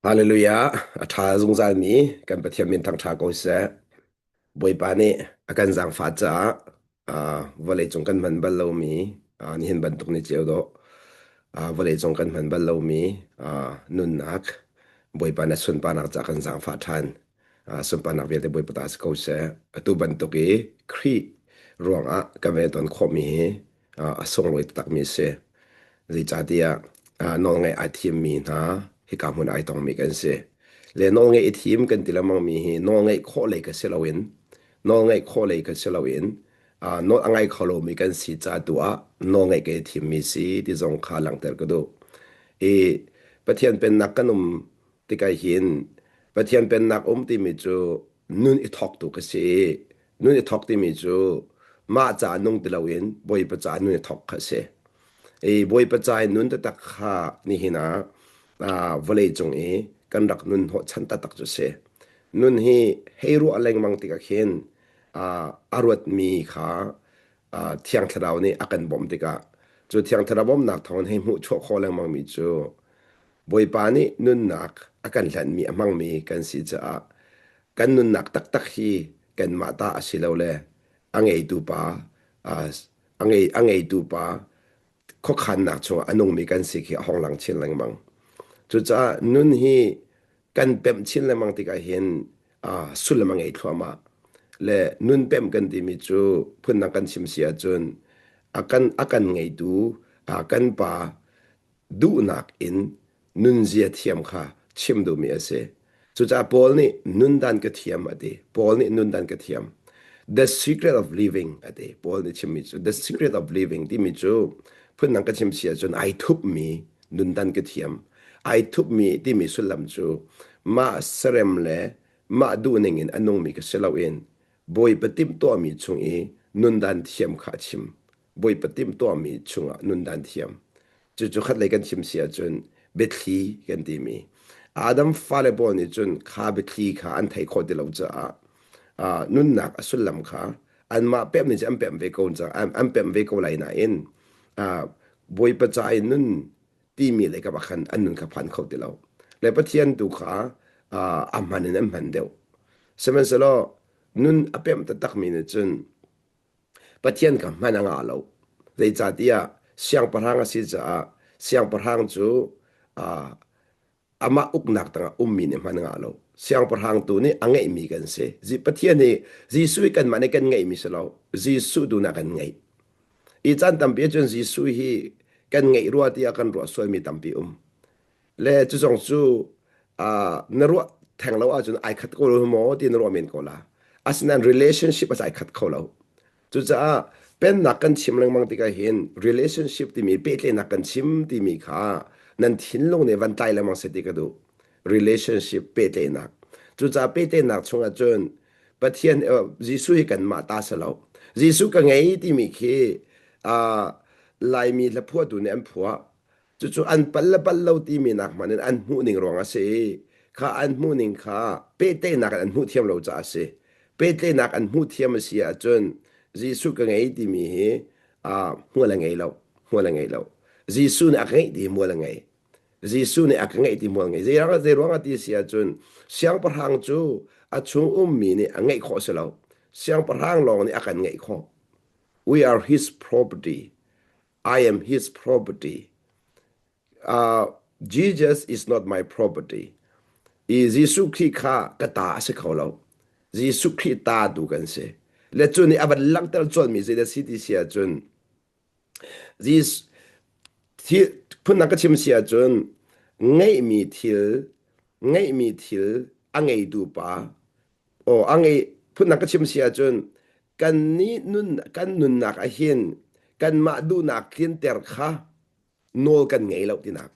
Hallelujah. A ṭha zungzalmi kan Pathian min thangṭha ko seh. Bawipa nih a kan zaangfah caah uh, vawleicung kan hman bal lomi uh, nihin bantuk ni cio dawh uh, vawleicung kan hman bal lomi uh, nunnak Bawipa na sunparnak caah kan zaangfah ṭhan. Uh, sunparnak vialte Bawipa ta si ko seh. Atu bantuk i Khrih ruangah kan ve ton khawhmi hi a sunglawi taktakmi a si. Zeicahtiah nawlngaih ai thimmi hna hika hmun ai tongmi kan si. Le nawlngaih i thim kan ti lengmangmi hi nawlngaih khawh lei ka si loin nawlngaih khawh lei ka si loin nawl a ngai kho lomi kan si ca tu ah nawlngaih ka i thimmi si ti zong kha langhter ka duh. I Pathian pennak kan um tikah hin Pathian pennak um timi cu nun i thawk tu ka si i nun i thawk timi cu mah ca nung ti loin Bawipa ca nun i thawk kha a si. I Bawipa ca i nun taktak kha nihin ah ah vawlei cung i kan rak nun hnawhchan taktak cu a si. Nun hi hei ruah lengmang tikah khin ah a ruatmi kha ah Thiang Thlarau nih a kan bawmh tikah cu Thiang Thlarau bawmhnak thawngin hei hmuh chuah khawh lengmangmi cu Bawipa nih nunnak a kan hlanhmi a hmangmi kan si caah kan nunnak taktak hi kanmah ta a si lo le a ngeitu pa a ngei a ngeitu pa khuakhannak chungah a nungmi kan si khi a hong lang chin lengmang. Cucaah nun hi kan pemh chin lengmang tikah hin sullam a ngei thluahmah. Le nun pemh kan timi cu phundang kan chim si ahcun a kan a kan ngeitu kan pa duhnak in nunzia thiam kha chim duhmi a si. Cucaah Paul nih nundan ka thiam a ti. Paul nih nundan ka thiam. The secret of living a ti. Paul nih chimmi cu the secret of living timi cu phundang ka chim si ahcun ai thupmi nundan ka thiam. Ai thupmi timi sullam cu mah serem le mah duhning in a nungmi ka si loin Bawipa timhtuahmi chung i nundan thiam kha a chim. Bawipa timhtuahmi chungah nundan thiam. Cucu khatlei kan chim si ahcun biathli kan timi. Adam fale pawl nih cun kha biathli kha an thei khawh ti lo caah uh, nunnak a sullam kha anmah pemh nih cun an pemh ve ko an pemh ve ko lai nain uh, Bawipa ca i nun timi lei kap ah khan an nun kha phan kho ti lo. Le Pathian tu kha uh, a hman in an hman deuh. Sihmanhsehlaw nun a pemh taktakmi nih cun Pathian kha hman a ngah lo. Zeicahtiah siangpahrang a si caah siangpahrang cu uh, amah uknak tangah ummi nih hman a ngah lo. Siangpahrang tu nih a ngeihmi kan si. Pathian nih Jesuh hi kanmah nih kan ngeihmi si lo. Jesuh tu nih a kan ngeih. I caan tampi ahcun Jesuh hi kan ngeih rua tiah kan ruah sualmi tampi um. Le cu zong cu uh, na ruah theng lo ahcun ai khat ko lo maw ti na ruah men ko la. Asinain relationship a ai khat kho lo. Cucaah pennak kan chim lengmang tikah hin relationship timi pehtlaihnak kan chim timi kha nan thinlung nih van tlai lengmang seh ti ka duh. Relationship pehtlaihnak. Cucaah pehtlaihnak chungah cun Pathian uh, Jesuh hi kanmah ta si lo. Jesuh ka ngei timi khi uh, Laimi hlaphuahtu nih an phuah. Cucu an pal le pal lo timi nak hmanh in an hmuhning ruang a si i kha an hmuhning kha pehtlaihnak in an hmuh thiam lo caah a si. Pehtlaihnak an hmuh thiam a si ahcun Jesuh ka ngei timi hi uh, hmual a ngei lo. Hmual a ngei lo. Jesuh nih a ka ngeih ti hi hmual a ngei. Jesuh nih a ka ngeih ti hmual ngei. Zei zei ruang ah ti si ahcun siangpahrang cu a chung ummi nih a ngeih khawh si lo. Siangpahrang lawng nih a kan ngeih khawh. We are his property. I am his property. Uh, Jesus is not my property. I Jesuh Khrih kha ka ta a si kho lo. Jesuh Khrih ta tu kan si. Le cu nih a van langhter colmi zeidah si ti si ahcun Jesus phundang ka chim si ahcun ngeihmi thil ngeihmi thil a ngeitu pa aw a ngei phundang ka chim si ahcun Kannih nun kan nunnak ah hin kanmah duhnak tlinter kha nawl kan ngei lo tinak.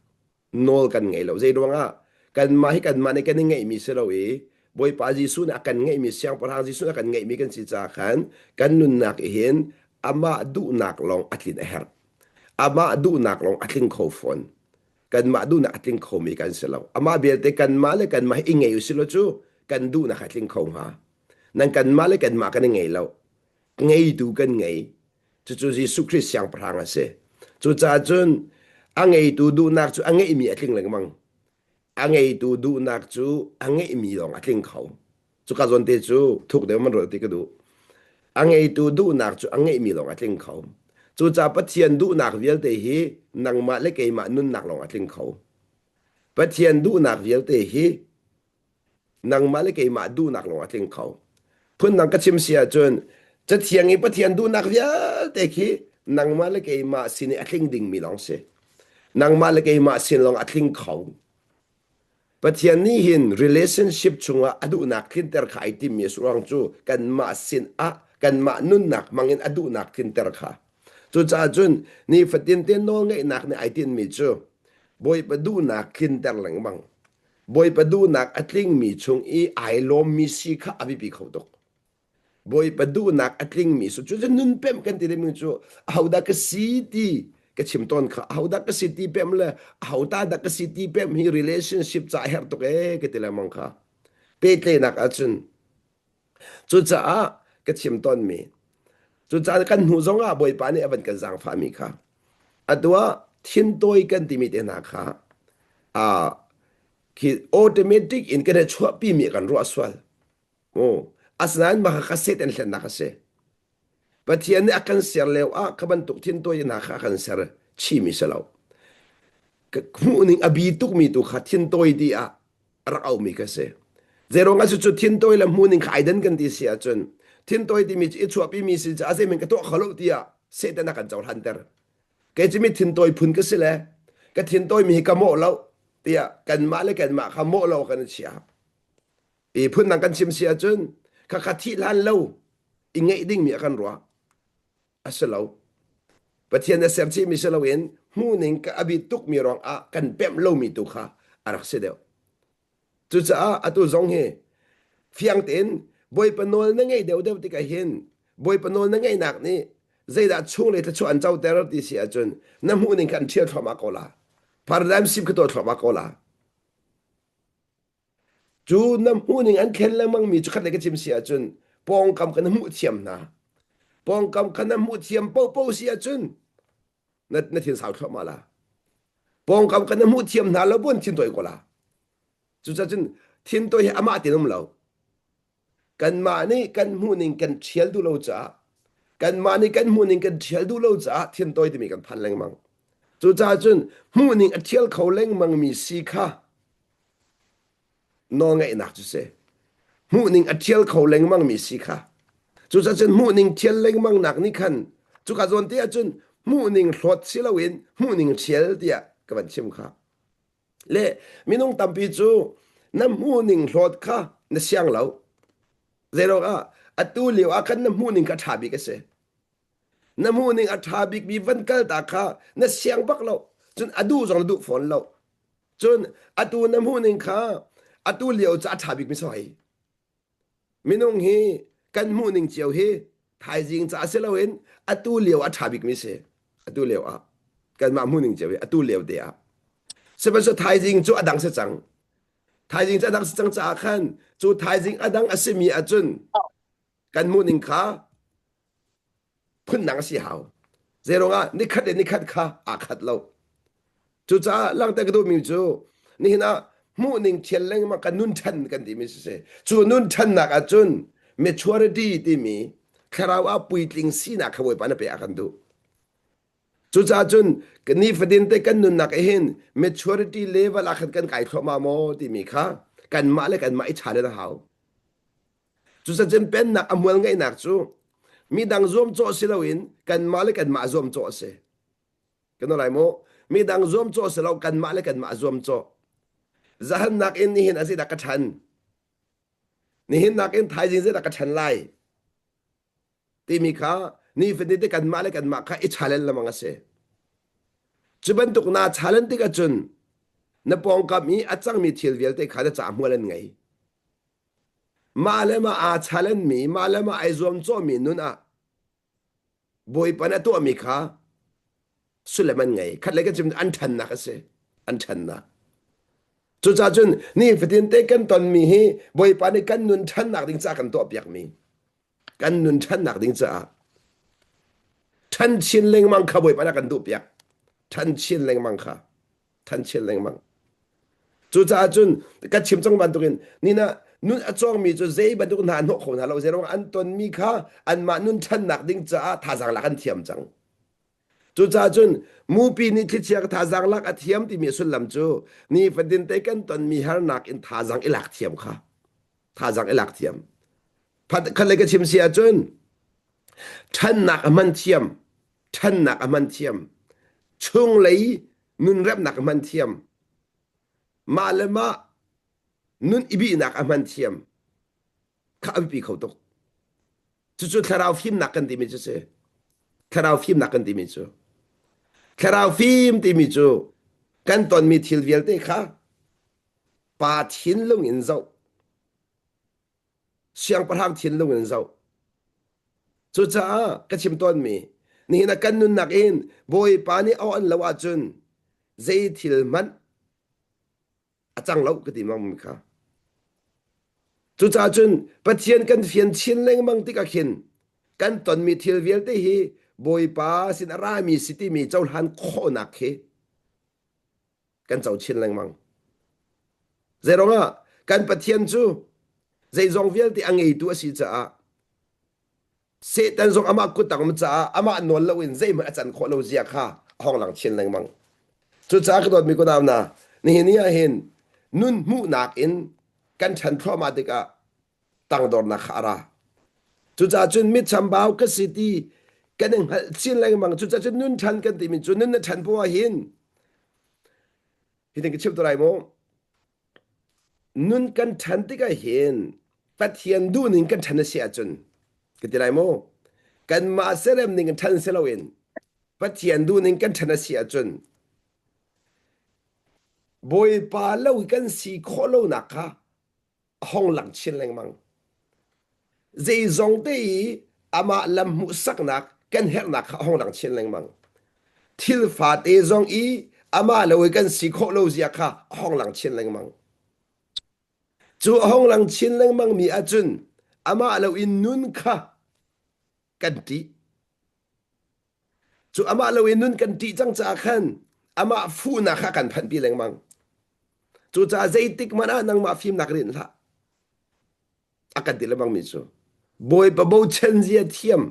Nawl kan ngei lo. Zei ruangah kanmah hi kanmah nih kan i ngeihmi si lo i Bawipa Jesuh nih a kan ngeihmi Siangpahrang Jesuh nih a kan ngeihmi kan si caah khan kan nunnak i hin amah duhnak lawng a tlin a herh. Amah duhnak lawng a tling kho fawn. Kanmah duhnak a tling khomi kan si lo. Amah belte kanmah le kanmah hi i ngei usih law cu kan duhnak a tling kho hnga. Nan kanmah le kanmah kan i ngei lo. Ngeitu kan ngei. Cucu Jesuh Khrih Siangpahrang a si. Cucaah cun a ngeitu duhnak cu a ngeihmi a tling lengmang. A ngeitu duhnak cu a ngeihmi lawng a tling kho. Cuka zawn te cu thuk deuh man ruah ti ka duh. A ngeitu duhnak cu a ngeihmi lawng a tling kho. Cucaah Pathian duhnak vialte hi nangmah le keimah nunnak lawng a tling kho. Pathian duhnak vialte hi nangmah le keimah duhnak lawng a tling kho. Phundang ka chim si ahcun Cathiang i Pathian duhnak vialte khi nangmah le keimah sin i a tling dingmi lawng si. Nangmah le keimah sin lawng a tling kho. Pathian nih hin relationship chungah a duhnak tlinter kha ai timmi a si ruang cu kanmah sin ah kanmah nunnak hmangin a duhnak tlinter kha. Cucaah cun nifatin te nawlngeihnak nih ai tinhmi cu Bawipa duhnak tlinter lengmang. Bawipa duhnak a tlingmi chung i ai lawmmi si kha a biapi kho tuk. Bawipa duhnak a tlingmi cu cu nun pemh kan ti dingmi cu ahodah ka si ti ka chim tawn kha ahodah ka si ti pemh le ahota dah ka si ti pemh hi relationship ca herh tuk ee ka ti lengmang kha pehtlaihnak ahcun cucaah ka chim tawnmi cucaah kan hnu zong ah Bawipa nih a van kan zaangfahmi kha atu ah thintawi kan timi te hna kha ah khi automatic in kan i chuahpimi kan ruah sual Asinain mah kha Satan hlennak a si. Pathian nih a kan ser lio ah kha bantuk thintawi hna kha a kan ser chihmi si lo. Hmuhning a bi tukmi tu kha thintawi ti ah a rak aumi ka si. Zeiruang ah cucu thintawi le hmuhning kha ai dan kan ti si ahcun thintawi timi cu i chuahpimi si caah zeimen ka tuah kho lo tiah Satan a kan cohlanter. Kei cu mi thintawi phun ka si le ka thintawi mi hi ka mawh lo tiah kanmah le kanmah kha mawh lo kan i chia. I phundang kan chim si ahcun khakha thih hlan lo i ngeih dingmi a kan ruah a si lo. Pathian a ser chihmi si loin hmuhning ka a bi tukmi ruangah kan pemh lomi tu kha a rak si deuh. Cucaah atu zong hi fiang tein Bawipa nawl na ngeih deuhdeuh tikah hin Bawipa nawl na ngeihnak nih zeidah chunglei thluachuah an coter ti si ahcun na hmuhning kha an ṭhial thluahmah ko la. Paradigm shift kha tuah thluahmah ko la. Cu na hmuhning an thlen lengmangmi cu khat le ka chim si ahcun pawngkam kha na hmuh thiam hna. Pawngkam kha na hmuh thiam paohpaoh si ahcun na, na thin sau thluahmah la. Pawngkam kha na hmuh thiam hna lo buan thin tawi ko la. Cucaah cun thin tawi hi amah tin um lo. Kanmah nih kan hmuhning kan ṭhial duh lo caah kanmah nih kan hmuhning kan ṭhial duh lo caah thintawi timi kan phan lengmang. Cucaah cun hmuhning a ṭhial kho lengmangmi si kha nawlngeihnak cu si. Hmuhning a ṭhial kho lengmangmi si kha. Cucaah cun hmuhning ṭhial lengmangnak nih khan cuka zawn te ahcun hmuhning hlawt si loin hmuhning ṭhial tiah ka van chim kha. Le minung tampi cu na hmuhning hlawt kha na siang lo. Zeiruang ah atu lio ah khan na hmuhning kha ṭha bik a si. Na hmuhning a ṭha bikmi van kal ta kha na siang bak lo. Cun a duh zong na duh fawn lo. Cun atu na hmuhning kha atu lio cu a ṭha bikmi si hoi. Minung hi kan hmuhning cio hi thaizing ca si loin atu lio a ṭha bikmi si. Atu lio ah kanmah hmuhning cio hi atu lio te ah. Sihmanhsehlaw thaizing cu a dang si cang. Thaizing cu a dang si cang caah khan cu thaizing a dang a simi ahcun kan hmuhning kha phundang a si hau. Zeiruangah nikhat le nikhat kha aa khat lo. Cucaah langhter ka duhmi cu nihin ah hmuhning thial lengmang kan nun ṭhan kan timi siseh cu nun ṭhannak ahcun maturity timi thlarau ah puitling sinak kha Bawipa na pek a kan duh. Cucaah cun nifatin te kan nunnak ah hin maturity level ah khan kan kai thluahmah maw timi kha kanmah le kanmah i challenge a hau. Cucacun pennak a hmual ngeihnak cu midang zuamcawh si loin kanmah le kanmah zuamcawh a si. Kan lai mu. Midang zuamcawh si lo kanmah le kanmah zuamcawh. Zahan nakin nihin a zeidah ka ṭhan? Nihin nakin thaizing zeidah ka ṭhan lai? Timi kha nifatin te kanmah le kanmah kha i challenge lengmang a si. Cu bantuk naa challenge tik ahcun na pawngkam i a cangmi thil vialte kha na caah hmual an ngei. Mah le mah aa challenge mi, mah le mah ai zuamcawhmi nun ah Bawipa nih a tuahmi kha sullam an ngei. Khat le kan chim an ṭhannak a si. An ṭhannak. Cucaah cun nifatin te kan tonmi hi Bawipa nih kan nun ṭhannak ding caah kan tuahpiakmi. Kan nun ṭhannak ding caah. Ṭhan chin lengmang kha Bawipa nih a kan duhpiak. Ṭhan chin lengmang kha. Ṭhan chin lengmang. Cucaah cun ka chim cang bantukin nina nun a cawngmi cu zei bantuk hna hnawh kho hna lo zei ruangah an tonmi kha anmah nun ṭhannak ding caah thazaang lak an thiam cang. Cucaah cun mupi nih thlichia ka thazaang lak a thiam timi a sullam cu nifatin te kan tonmi harnak in thazaang i lak thiam kha thazaang i lak thiam. Khat le ka chim si ahcun ṭhannak a hman thiam ṭhannak a hman thiam chunglei nun remnak a hman thiam mah le mah nun i bihnak a hman thiam kha a biapi kho tuk. Cucu thlarau fimnak kan timi cu si. Thlarau fimnak kan timi cu. Thlarau fim timi cu kan tonmi thil vialte kha pa thinlung in zoh siangpahrang thinlung in zoh. Cucaah ka chim tawnmi nihin ah kan nunnak in Bawipa nih a on lo ahcun zei thil hmanh a cang lo ka ti mangmi kha. Cucaah cun Pathian kan fian chin lengmang tikah khin kan tonmi thil vialte hi Bawipa sin a rami si timi cohlan khawhnak khi kan co chin lengmang. Zeiruangah kan Pathian cu zeizong vialte a ngeitu a si caah Satan zong amah kut um caah amah nawl loin zeihmanh a can khawh lo zia kha a hong lang chin lengmang. Cucaah ka dawtmi kunau hna, nihin ni ah hin nun hmuhnak in kan ṭhan thluahmah tikah tangdornak kha a ra. Cucaah cun mit chambau ka si ti kan i hngalh chin lengmang. Cucaah cun nun ṭhan kan timi cu nun na ṭhan poah hin hitin ka chim te lai mu. Nun kan ṭhan tikah hin Pathian duhning kan ṭhan a si ahcun ka ti lai mu. Kanmah serem ning in ṭhan si loin Pathian duhning kan ṭhan a si ahcun Bawipa lo i kan si khawh lonak kha a hong lang chin lengmang. Zeizong te i amah lam hmuhsaknak kan herhnak kha a hong lang chin lengmang. Thil fate zong i amah lo i kan si khawh lo zia kha a hong lang chin lengmang. Cu a hong lang chin lengmang mi ahcun amah lo in nun kha kan ṭih. Cu amah lo in nun kan ṭih cang caah khan amah fuhnak kha kan phanhpi lengmang. Cucaah zeitik hmanh ah nangmah fimnak rinh hlah. A kan ti lengmang mi cu Bawipa bochan zia thiam.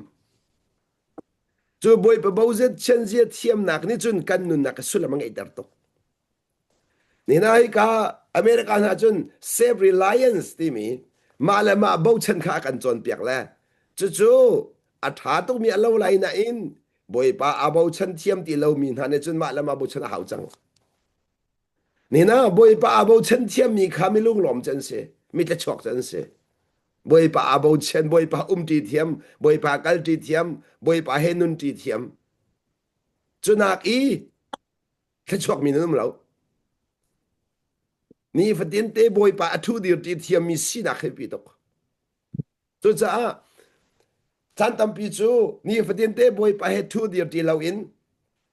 Cu Bawipa bochan zia thiamnak nih cun kan nunnak a sullam a ngeihter tuk. Nihin ah hika America hna cun self reliance timi mah le mah bochan kha a kan cawnpiak le cucu a ṭha tukmi a lo lai nain Bawipa aa bochan thiam ti lomi hna nih cun mah le mah bochan a hau cang. Nihin ah Bawipa aa bochan thiammi kha mi lunglawm cu an si, mi tlachuak cu an si. Bawipa aa bochan, Bawipa umṭi thiam, Bawipa kalṭi thiam, Bawipa he nunṭi thiam. Cunak i thluachuakmi nan um lo. Nifatin te Bawipa a ṭhu dir ti thiammi sinak hi pi tuk. Cucaah caan tampi cu nifatin te Bawipa he ṭhu dir ti loin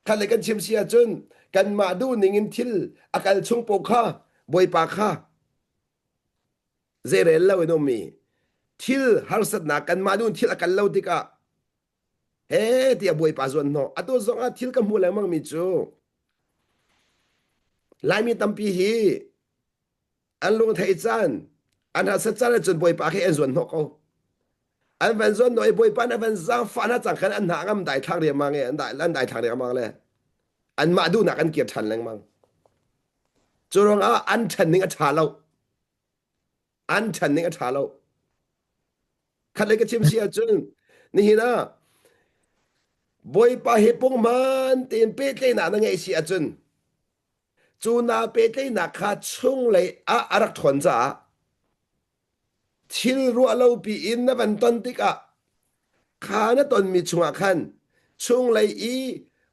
khat le kan chim si ahcun kanmah duh ning in thil a kal chung paoh kha Bawipa kha zeirel lo in ummi thil harsatnak kanmah duh in thil a kal lo tikah He tiah Bawipa zuan hnawh. Atu zong ah thil ka hmuh lengmang mi cu Laimi tampi hi an lung theih caan, an harsat caan ahcun Bawipa khi an zuan hnawh ko. An van zuan hnawh i Bawipa nih a van zaangfah hna cang khan an hna ngam dai thlak riangmang i an dai an dai thlak riangmang le anmah duhnak an kir ṭhan lengmang. Cu ruangah an ṭhan ning a ṭha lo. An ṭhan ning a ṭha lo. Khat le ka chim si ahcun nihin ah Bawipa he punghman tein pehtlaihnak na ngeih si ahcun cu naa pehtlaihnak kha chunglei ah a rak ṭhawn caah thil ruah lopi in na van ton tikah kha na tonmi chungah khan chunglei i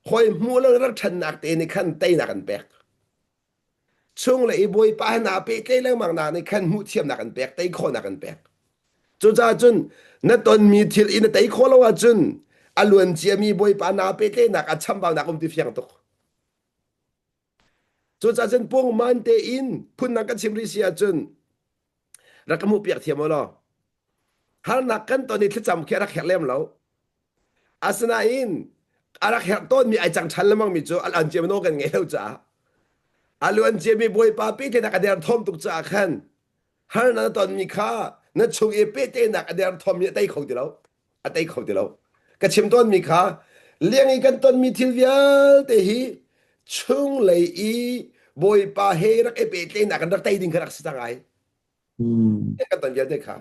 hawi hmuh lo na rak ṭhannak te nih khan teinak an pek. Chunglei i Bawipa he naa pehtlaih lengmang nak nih khan hmuhthiamnak an pek, tei khawhnak an pek. Cucaah cun na tonmi thil i na tei khawh lo ahcun a luan ciami Bawipa naa pehtlaihnak ah chambaunak um ti fiang tuk. Cucaah cun pungman tein phundang kan chim rih si ahcun rak ka hmuhpiak thiam u law harnak kan ton i thlacam khi a rak herh lem lo. Asinain a rak herh tawnmi ai cang ṭhan lengmangmi cu a lan cia nawl kan ngei lo caah. A luan ciami Bawipa pehtlaihnak a derthawm tuk caah khan harnak na tonmi kha na chung i pehtlaihnak a derthawmmi a tei kho ti lo. A tei kho ti lo. Ka chim tawnmi kha liang i kan tonmi thil vialte hi chunglei i Bawipa he rak i pehtlaihnak kan rak tei ding kha rak si cang ai. Kan ton vialte kha.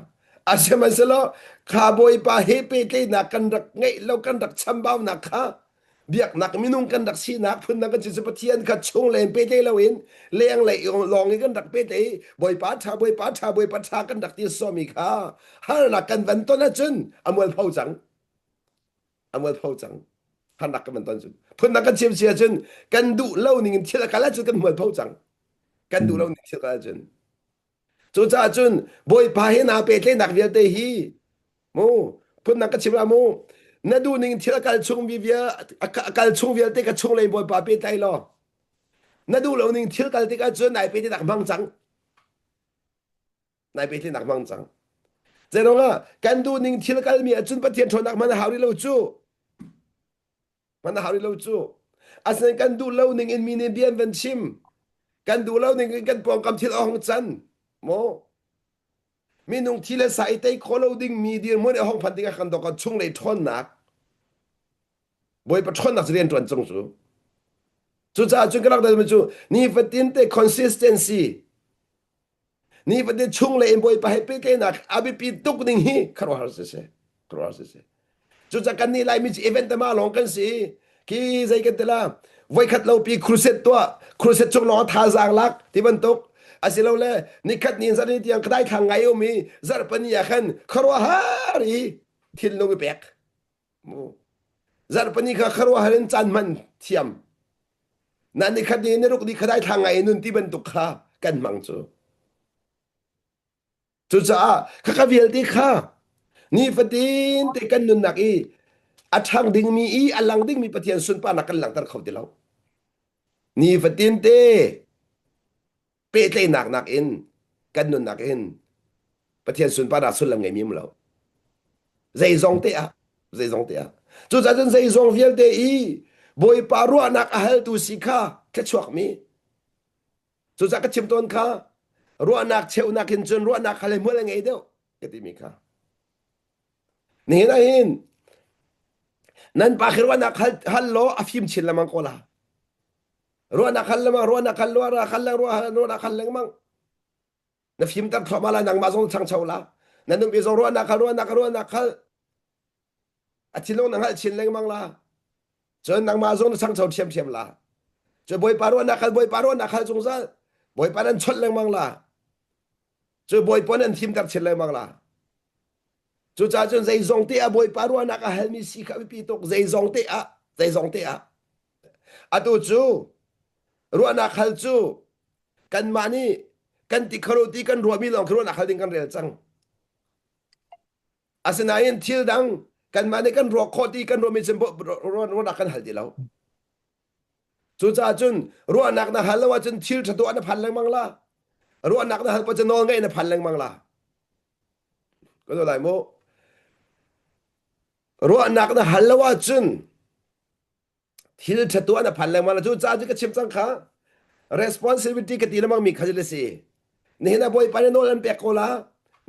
Asihmanhsehlaw kha Bawipa he pehtlaihnak kan rak ngeih lo kan rak chambaunak kha biaknak minung kan rak sinak phundang kan si cu Pathian kha chung len pehtlaih loin lenglei lawng in kan rak pehtlaih Bawipa ṭha Bawipa ṭha Bawipa ṭha kan rak ti sawmi kha harnak kan van ton ahcun a mualpho cang a mualpho cang harnak kan van ton cun phundang kan chim si ahcun kan duh lo ning in thil a kal ahcun kan mualpho cang kan duh lo ning thil kal ahcun Cucaah cun Bawipa he naa pehtlaihnak vialte hi mu phundang ka chim la mu na duh ning thil a kal chung mi vial a kal chung vialte ka chung lei Bawipa pehtlai law na duh lo ning thil kal tikah cun nai pehtlaihnak hmang cang nai pehtlaihnak hmang cang Zeiruangah kan duh ning thil kalmi ahcun Pathian ṭhawnnak hman a hau rih lo cu Hman a hau rih lo cu. Asinain kan duh lo ning in mi nih bia an van chim. Kan duh lo ning in kan pawngkam thil a hong can. Maw? Minung thi le sa i tei khawh lo ding mi dirhmun a hong phan tikah kan dok chunglei ṭhawnnak Bawipa ṭhawnnak cu rian ṭuan cung cu. Cucaah cun ka rak dal mi cu nifatin te consistency Nifatin chung le in Bawipa he pehtlaihnak a biapi tuk ning hi khuaruahhar siseh khuaruahhar siseh. Cucaah kan nih Laimi cu event ma lawng kan si. Khi zei kan ti la voikhat lo pi crusade tuah crusade chung lawng thazaang lak ti bantuk asilole nikhat ni zarh ni tiang khdai thlang ngai um i zarhpani ah khan khuaruahhar i thinlung i pek zarhpani kha khuaruahhar in caan hman thiam Na nikhat ni na ruk ni khadai thla ngai nun ti bantuk kha kan hmang cu. Cucaah khakha vialte kha nifatin te kan nunnak i a ṭhang dingmi i a lang dingmi Pathian sunparnak kan langhter kho ti lo. Nifatin te pehtlaihnak nakin kan nunnak in Pathian sunparnak sullam ngeimi um lo. Zeizong te ah, zeizong te ah. Cucaah cun zeizong vialte i Bawipa ruahnak a haltu si kha thluachuakmi. Cucaah ka chim tawn kha ruahnak cheunak hin cun ruahnak hal hmual a ngei deuh ka timi kha. Nihin ah hin nan pa khi ruahnak hal, hal law a fim chin lengmang ko la. Ruahnak hal lengmang, ruahnak hal, ruahnak hal, ruahnak hal lengmang. Na fimter thluahmah la, nangmah zong changcho la. Na nupi zong ruahnak hal, ruahnak hal, ruahnak hal. A thinlung na hngalh chin lengmang la. Cun nangmah zong na changcho ṭhiamṭhiam la. Cun Bawipa ruahnak hal, Bawipa ruahnak hal zungzal. Bawipa nan chawnh lengmang la. Cun Bawipa nan fimter chin lengmang la. Cucaah cun zeizong te ah Bawipa ruahnak a halmi si kha biapi tuk. Zeizong te ah, zeizong te ah. Atu cu ruahnak hal cu kanmah nih kan ti kho lo ti kan ruahmi lawng khi ruahnak hal ding kan rel cang. Asinain thil dang kanmah nih kan ruah khawh ti kan ruahmi cun ruahnak kan hal ti lo. Cucaah cun ruahnak na hal lo ahcun thil ṭha tuah na phan lengmang la. Ruahnak na hal pa cu nawl ngeih na phan lengmang la. Ka lai mu. Ruahnak na hal lo ahcun thil ṭha tuah na phan lengmang la. Cu ca cu ka chim cang kha. Responsibility ka ti lengmang mi kha cu si. Nihin ah Bawipa nih nawl an pek ko la.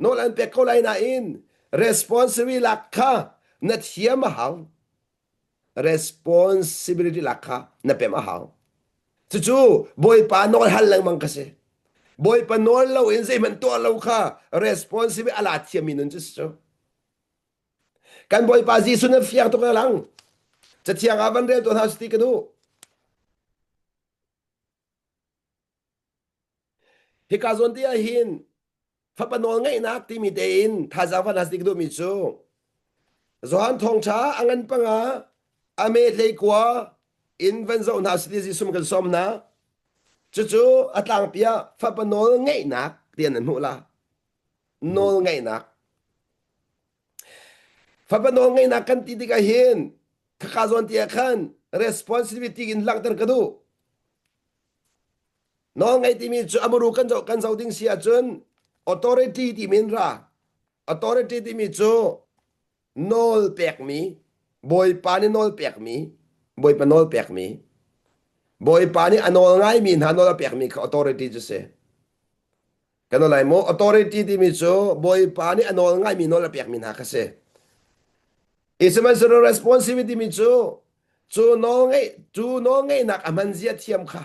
Nawl an pek ko lai nain responsibility lak kha na thiam a hau. Responsibility lak kha na pem a hau. Cucu Bawipa nawl hal lengmang ka si. Bawipa nawl lo in zeihmanh tuah lo kha responsibility a la thiammi nun cu si cu. Kan Bawipa Jesuh na fiang tuk lang. Cathiang ah van rel tuah hna ti ka duh. Hika zawn te ah hin fapa nawl ngeihnak timi tein thazaang van has ti ka duhmi cu Johan thawngṭha a ngan panga a me hlei kua in van zoh hna si ti Jesuh kan sawm hna. Cucu a tlangpi ah fapa nawl ngeihnak tian an hmuh la. Nawl ngeihnak. Fapa nawl ngeihnak kan ti tikah hin khaka zawn ti ah khan responsibility in langhter ka duh. Nawl ngeih timi cu amuru kan zoh kan zoh ding si ahcun authority timi in ra. Authority timi cu nawl pekmi, Bawipa nih nawl pekmi, Bawipa nawl pekmi. Bawipa nih a nawl ngaimi hna nawl a pekmi kha authority cu si. Kan lai maw? Authority timi cu Bawipa nih a nawl ngaimi nawl a pekmi hna kha si. Sihmanhsehlaw responsibility timi cu cu nawl ngeih cu nawl ngeihnak a hman zia thiam kha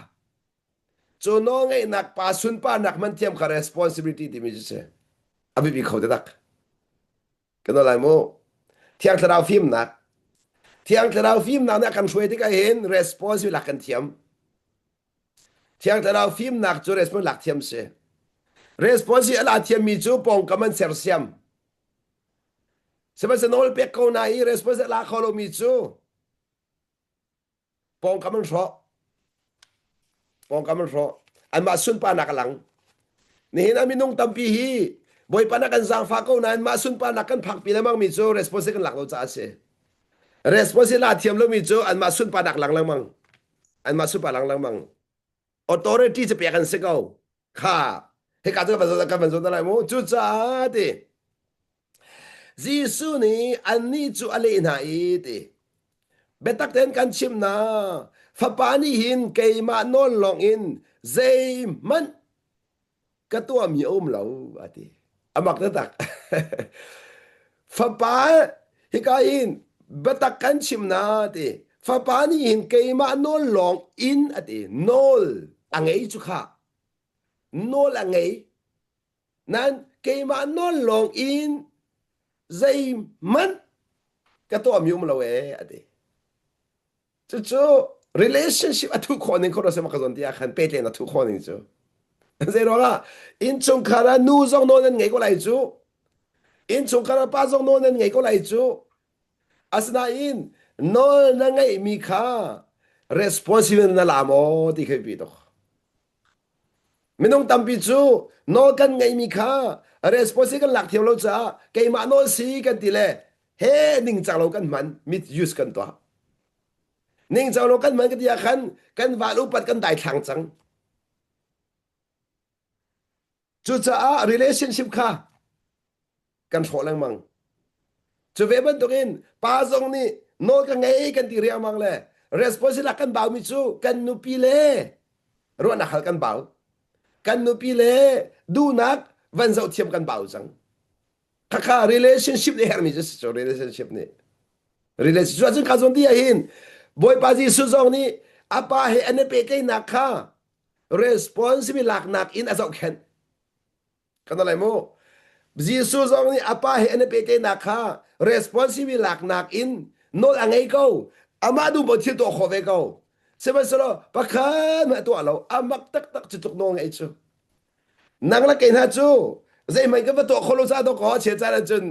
cu nawl ngeihnak pa sunparnak hman thiam kha responsibility timi cu si. A biapi kho taktak. Kan lai mu. Thiang Thlarau fimnak. Thiang Thlarau fimnak nih a kan hruai tikah hin responsibility lak kan thiam. Thiang Thlarau fimnak cu response lak thiam si. Response a la thiammi cu pawngkam an sersiam. Sihmanhsehlaw nawl pek ko na i response a la kho lomi cu pawngkam an hrawh. Pawngkam an hrawh. Anmah sunparnak a lang. Nihin ah minung tampi hi Bawipa na kan zaangfah ko nain mah sunparnak kan phakpi lengmangmi cu response kan lak lo caah a si. Response la thiam lomi cu anmah sunparnak lang lengmang. Anmah sunparnak lang lengmang. Authority cu pek an si ko. Kha hika cu kan van zon lai mu. Cucaah ti Jesuh nih annih cu a leh hna i ti biatak tein kan chimh hna fapa nih hin keimah nawl lawng in zeihmanh ka tuahmi a um lo a ti. A mak taktak. Fapa hika hin biatak kan chim na ti. Fapa nih hin keimah nawl lawng in a ti. Nawl a ngei cu kha. Nawl a ngei. Nan keimah nawl lawng in zeihmanh ka tuahmi um lo ee a ti. Cucu relationship a thuh khawh ning khawh ka zawn ti ah khan pehtlain a thuh khawh ning cu. Zei ruangah innchungkhar ah nu zong nawl nan ngei ko lai cu. Innchungkhar ah pa zong nawl nan ngei ko lai cu. Asinain nawl na ngeihmi kha responsible na la maw ti khi pi tuk. Minung tampi cu nawl kan ngeihmi kha responsible kan lak thiam lo caah keimah nawl si kan ti le he ningcang lo kan hman misuse kan tuah. Ningcang lo kan hman ka ti ah khan kan val upat kan daithlang cang. Cucaah relationship kha kan hrawh lengmang. Cu ve bantukin pa zong nih nawl ka ngei kan ti riangmang le responsibility kan baumi cu kan nupi le ruahnak hal kan bau. Kan nupi le duhnak van zoh thiam kan bau cang. Khakha relationship nih herhmi cu si cu relationship nih. Relationship cu ka zawn ti ahhin Bawipa Jesuh zong nih a pa he an i pehtlaihnak kha responsibility laknak in a zohkhenh. Kan lai mu. Jesuh zong nih a pa he an i pehtlaihnak kha responsibility laknak in nawl a ngei ko. Amah duh paoh thil tuah khawh ve ko. Sihmanhsehlaw pakhat hmanh a tuah lo. A mak taktak cu tluk nawl ngeih cu. Nang le kei hna cu zeihmanh kan va tuah khawh lo caah dawkaw chia caan ahcun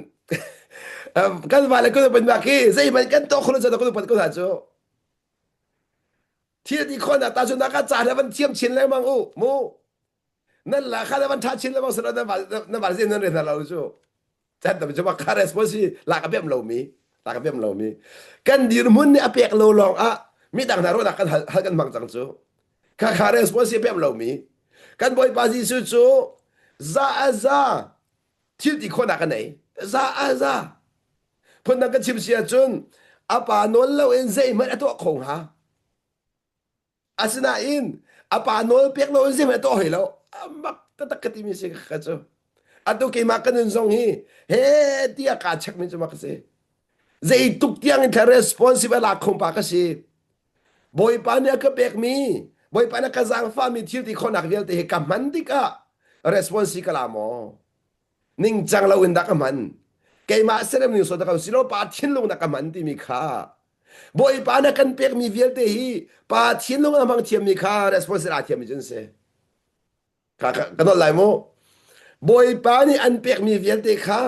kan va le kan upat bak hi zeihmanh kan tuah khawh lo caah kan upat ko hna cu. Thil ti khawhnak ta cu na ka ca hna van thiam chin lengmang u mu. Nan la kha na van ṭha chin lengmang sala na van zin nan re hna lo cu. Chan tam cu kha response hi lak a bem lomi lak a bem lomi kan dirhmun nih a pek lo lawng ah midang hna ruahnak kan hal, hal kan hmang cang cu kha kha response hi a pem lomi kan Bawipa Jesuh cu za a za thil ti khawhnak a nei za a za phundang kan chim si ahcun a pa nawl loin zeihmanh a tuah kho hnga Asinain a pa nawl pek lo in zeihmanh a tuah hoi lo. A mak taktak ka timi si ka cu. Atu keimah ka nun zong hi he tiah kaa chekmi cu mak si. Zeituk tiang in thla responsible a kho pa ka si. Bawipa nih a ka pekmi, Bawipa nih a ka zaangfahmi thil ti khawhnak vialte hi ka hman tikah response ka la maw? Ningcang lo in dah ka hman? Keimah serem ning so dah ka silo pa thinlung dah ka hman timi kha Bawipa na kan pekmi vialte hi pa thinlung a hmang thiammi kha responsible a thiammi cu an si. Ka, ka, ka nolh lai mu. Bawipa nih an pekmi vialte kha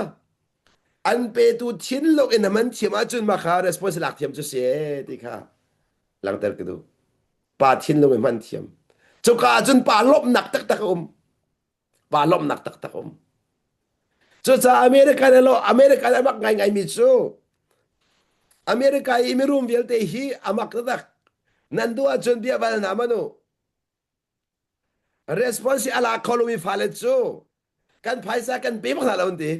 an petu thinlung in a man thiam ahcun mah kha responsible lak thiam cu si ti kha langhter ka duh. Pa thinlung in hman thiam. Cuka ahcun pa lawmhnak taktak a um. Pa lawmhnak taktak um. Cucaah America le lo America le mak ngaingaimi cu America i mirum vialte hi a mak taktak. Nan duh ahcun bia bal hna man u. Response a la kho lomi fale cu kan phaisa kan pe bak hna lo an ti.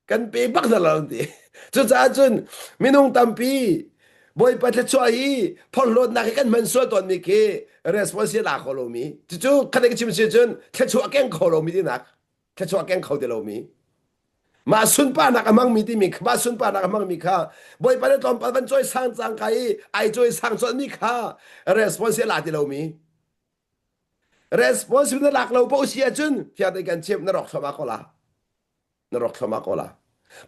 Kan pe bak hna lo an ti. Cucaah cun minung tampi Bawipa thluachuah hi phorhlawtnak hi kan hman sual tawnmi khi response hi la kho lomi. Cucu khat ka chim si cun thluachuah keng kho lomi tinak. Thluachuah keng kho ti lomi. Mah sunparnak a hmangmi timi mah sunparnak a hmangmi kha Bawipa nih tlawmpal van cawi sang cang ka i ai cawi sang colhmi kha response hi la ti lomi. Response na lak lo paoh si ahcun fiang tein kan chimh na rawk thluahmah ko la. Na rawk thluahmah ko la.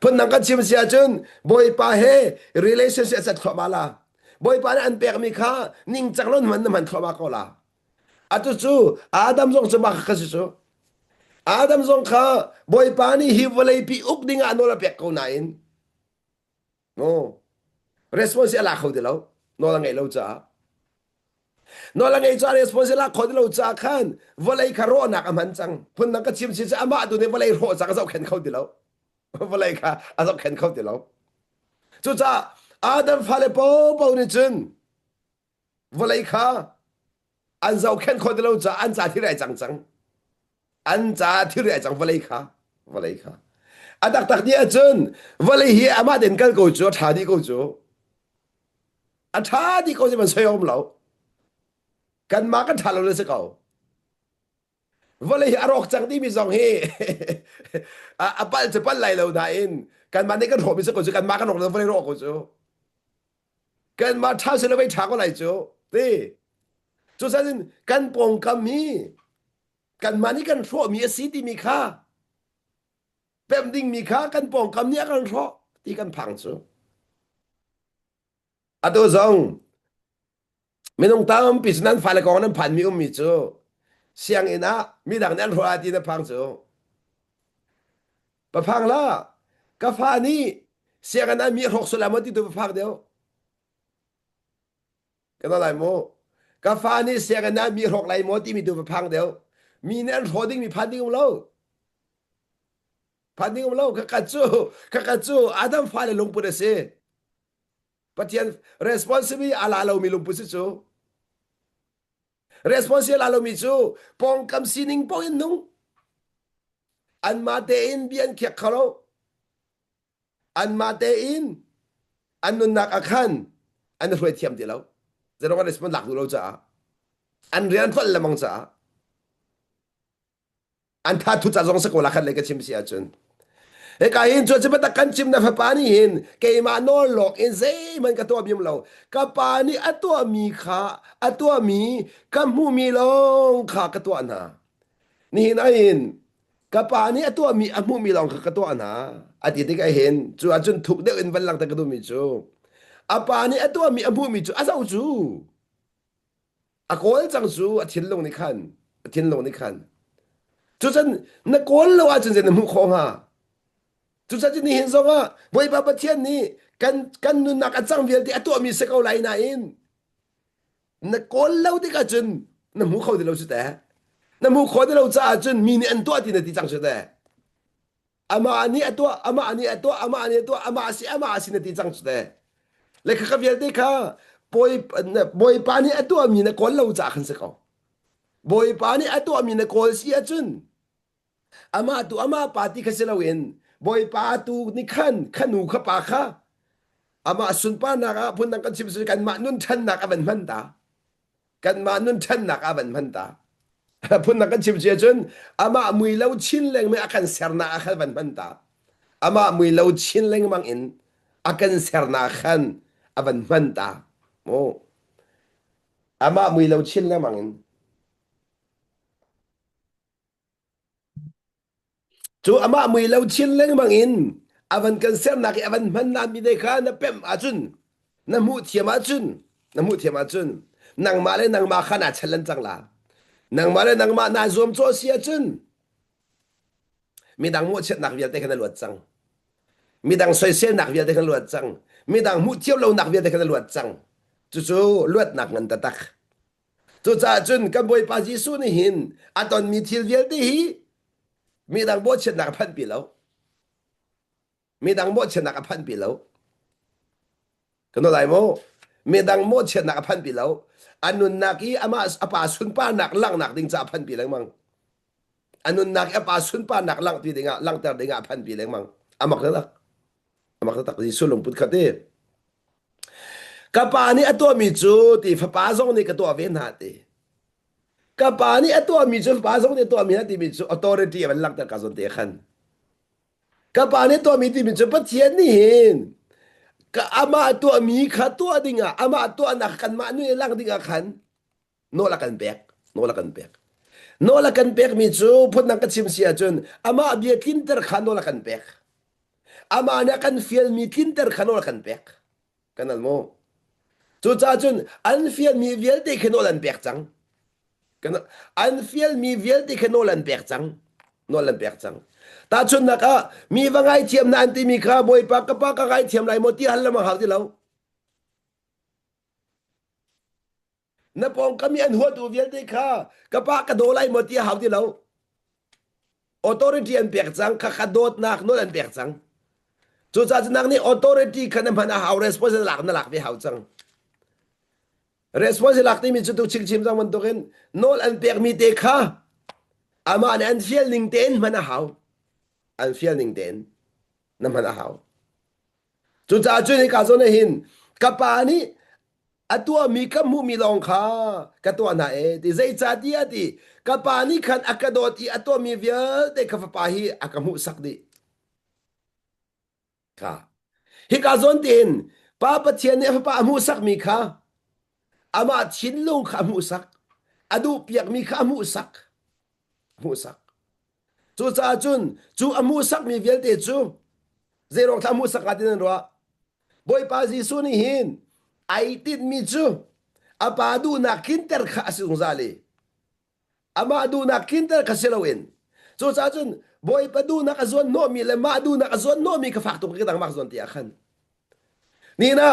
Phundang kan chim si ahcun Bawipa he relationship a set thluahmah la. Bawipa nih an pekmi kha ningcang lo hman na hman thluahmah ko la. Atu cu Adam zong cu mah kha si cu. Adam zong kha Bawipa nih hi vawleipi uk ding ah nawl a pek ko nain no response a la kho ti lo nawl a ngeih lo caah Nawl a ngei caah response lak khawh ti lo caah khan vawlei kha rawhnak a hman cang. Phundang ka chim si cu amah tu nih vawlei rawh cang a zohkhenh kho ti lo. Vawlei kha a zohkhenh kho ti lo. Cucaah Adam fale popo nih cun vawlei kha an zohkhenh khawh ti lo caah an ca thil ai cang cang. An ca thil ai cang vawlei kha. Vawlei kha. A taktak ni ahcun vawlei hi amah tein kal ko cu a ṭha dih ko cu. A ṭha dih ko si man soi um lo. Kanmah kan ṭha lo le si ko. Vawlei hi a rawk cang timi zong hi a palh cu palh lai lo nain kanmah nih kan hrawhmi si ko cu kanmah kan rawk lo vawlei rawk ko cu. Kanmah ṭha si lo vei ṭha ko lai cu. Ti. Cucaah kan pawngkam hi kanmah nih kan hrawhmi a si timi kha pemh dingmi kha kan pawngkam nih a kan hrawh ti kan phang cu. Atu zong minung tampi cu nan fale kong nan phanmi ummi cu sianginn ah midang nih an hrawh ah ti na phang cu. Paphang la ka fa nih sianginn ah mi a hrawk sual lai maw ti tu paphang deuh. Ka lai mu. Ka fa nih sianginn ah mi hrawk lai maw timi tu paphang deuh. Mi nih an hrawh dingmi phan ding um lo. Phan ding um lo. Khakhat cu khakhat cu Adam fale lungput a si. Pathian responsibility a la lomi lungput si cu. Responsibility a la lomi cu pawngkam sining paoh in nung. Anmah tein bia an khiak kho lo. Anmah tein an nunnak ah khan an i hruai thiam ti lo. Zeirong an response lak duh lo caah. An rian an tlolh lengmang caah. An tha thu ca zong si ko la khat le ka chim si ahcun. Hika hin cu cu biatak kan chim na fapa nih hin keimah nawl lawk in zeihmanh ka tuah bim lo. Ka pa nih a tuahmi kha a tuahmi ka hmuhmi lawng kha ka tuah hna. Nihin ah hin ka pa nih a tuahmi a hmuhmi lawng kha ka tuah hna. A ti tikah hin cu ahcun thuk deuh in van langhter ka duhmi cu a pa nih a tuahmi a hmuhmi cu a zoh cu. A kawl cang cu a thinlung nih khan a thinlung nih khan cucun na kawl lo ahcun zei na hmuh khawh hnga cucun nihin zong ah Bawipa Pathian nih kan kan nunnak a cang vialte a tuahmi si ko lai nain na kawl lo tik ahcun na hmu kho ti lo cu teh na hmu kho ti lo caah cun mi nih an tuah ti na ti cang cu teh Amah nih a tuah, amah nih a tuah, amah nih a tuah, amah a si, amah a si na ti cang cu teh. Le khakha vialte kha Bawipa nih a tuahmi na kawl lo caah khan si ko. Bawipa nih a tuahmi na kawl si ahcun amah tu amah pa ti kha si loin Bawipa tu nih khan kha nu kha pa kha amah sunparnak ah phundang kan chim si kanmah nun ṭhannak a van hman ta. Kanmah nun ṭhannak ah van hman ta. Phundang kan chim si ahcun amah mui lo chin lengmang a kan sernak ah khan van hman ta. Amah mui lo chin lengmang in a kan sernak khan a van hman ta. Mu. Amah mui lo chin lengmang in. Cu amah mui lo chin lengmang in a van kan sernak i a van hman mi te kha na pemh ahcun na hmuh thiam ahcun na hmuh thiam ahcun nangmah le nangmah kha naa challenge cang la. Nangmah le nangmah naa zuamcawh si ahcun midang mawhchiatnak vialte kha na luat cang. Midang soiselnak vialte kha na luat cang. Midang hmuh thiam lonak vialte kha na luat cang. Cucu luatnak ngan taktak. Cucaah cun kan Bawipa Jesuh nih hin a tonmi thil vialte hi midang mawhchiatnak a phanhpi lo. Midang mawhchiatnak a phanhpi lo. Kan lai maw? Midang mawhchiatnak a phanhpi lo. A nunnak i amah a pa sunparnak langhnak ding caah a phanhpi lengmang. A nunnak i a pa sunparnak langhpi dingah langhter dingah a phanhpi lengmang. A mak taktak. A mak taktak. Jesuh lungput kha ti. Ka pa nih a tuahmi cu ti fapa zong nih ka tuah ve hna ti. Ka pa nih a tuahmi cu fapa zong nih a tuahmi hna timi cu authority a van langhter ka zawn te khan. Ka pa nih tuahmi timi cu Pathian nih hin ka amah tuahmi kha tuah dingah amah tuahnak kanmah nun i lang dingah khan nawl a kan pek nawl a kan pek nawl a kan pekmi cu phundang ka chim si ahcun amah bia tlinter kha nawl a kan pek amah nih a kan fialmi tlinter kha nawl a kan pek kan al mu cucaah cun an fialmi vialte khi nawl an pek cang kan an fialmi vialte khi nawl an pek cang nawl an pek cang tahchunhnak ah mi va ngaithiam na an timi kha bawipa ka pa ka ngaithiam lai maw ti hal lamang hau ti lo Na pawngkam i an huatu vialte kha ka pa ka daw lai maw ti a hau ti lo. Authority an pek cang, kha kha dawtnak nawl an pek cang. Cucaah cu nang nih authority kha na hman a hau, response na lak na lak ve hau cang. Response lak timi cu tu chingchim cang bantukin nawl an pekmi te kha amah nih an fial ning tein hman a hau. An fial ning tein na hman a hau. Cucaah cun hika zawn ah hin ka pa nih a tuahmi ka hmuhmi lawng kha ka tuah hna e ti zeicahtiah ti ka pa nih khan a ka dawt i a tuahmi vialte ka fapa hi a ka hmuhsak dih kha hika zawn tiin pa Pathian nih a fapa a hmuhsakmi kha amah thinlung kha a hmuhsak a duhpiakmi kha a hmuhsak hmuhsak Cucaah cun cu a hmuhsakmi vialte cu zeiruang thla hmuhsak hnga ti nan ruah? Bawipa Jesuh nih hin ai tinhmi cu a pa duhnak tlinter kha a si zungzal i amah duhnak tlinter kha si loin cucaah cun Bawipa duhnak a zuan hnawhmi le mah duhnak a zuan hnawhmi kha fak tuk ka dang mak zuan ti ah khan Nina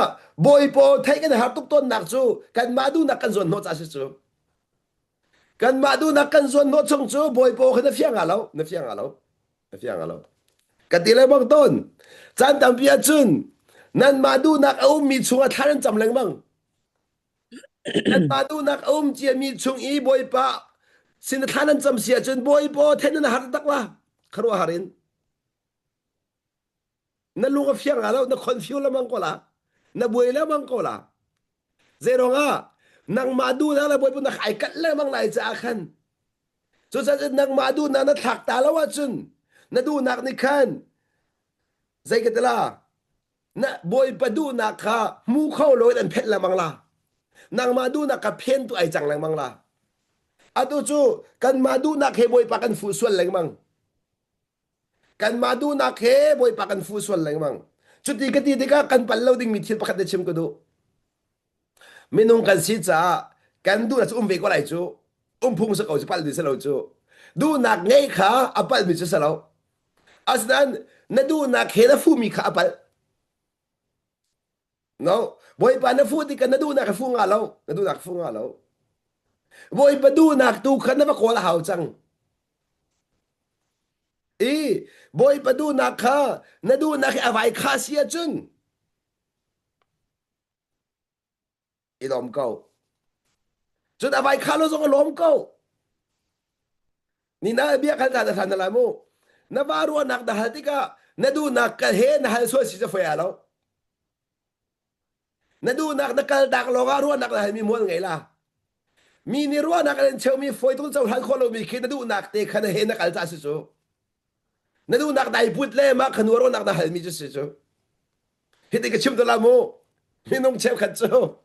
Bawipa theih kan har tuk tawnnak cu kanmah duhnak kan zuan hnawh ca si cu Kanmah duhnak kan zuan hnawh chung cu bawipa kha na fiang hnga lo, na fiang hnga lo, na fiang hnga lo. Ka ti lengmang tawn. Caan tampi ahcun nanmah duhnak a ummi chungah thla nan cam lengmang. Nanmah duhnak a um ciami chung i bawipa sin thla nan cam si ahcun bawipa then nan har tak la. Kharuahhar in. Na lung a fiang hnga lo, na confuse lengmang ko la. Na buai lengmang ko la. Zeiruangah nangmah duhnak le Bawipa nak ai kalh lengmang lai caah khan cucaah nangmah duhnak na thlak ta lo ahcun na duhnak nih khan zei ka ti la na Bawipa duhnak kha hmu kho loin an phenh lengmang la nangmah duhnak kha phen tu ai cang lengmang la atu cu kanmah duhnak he Bawipa kan fuh sual lengmang Kanmah duhnak he Bawipa kan fuh sual lengmang. Cuti ka ti tikah kan pal lo dingmi thil pakhat na chim ka duh. Minung kan si caah kan duhnak cu um ve ko lai cu. Um phung si ko cu palh ding si lo cu. Duhnak ngeih kha a palhmi cu si lo. Asinain na duhnak he na fuhmi kha a palh. No, Bawipa na fuh tikah na duhnak a fu nga lo. Na duhnak fu nga lo. Bawipa duhnak tu kha na va kawl a hau cang. I Bawipa duhnak kha na duhnak hi a vai kha si ahcun i lawm ko. Cun a vai kha lo zong a lawm ko. Ni na bia kal ta na hlan na lai mu. Na va ruahnak na hal tikah na duhnak ka he na hal sual si ca foi a lo. Na duhnak na kal tak lawngah ruahnak na halmi mual ngei la. Mi nih ruahnak an cheumi fawi tuk cohlan khawh lomi khi na duhnak te kha na he na kal ca si cu. Na duhnak dai put le mah kha ruahnak na halmi cu si cu. Hiti ka chim te la mu. Minung cheukhat cu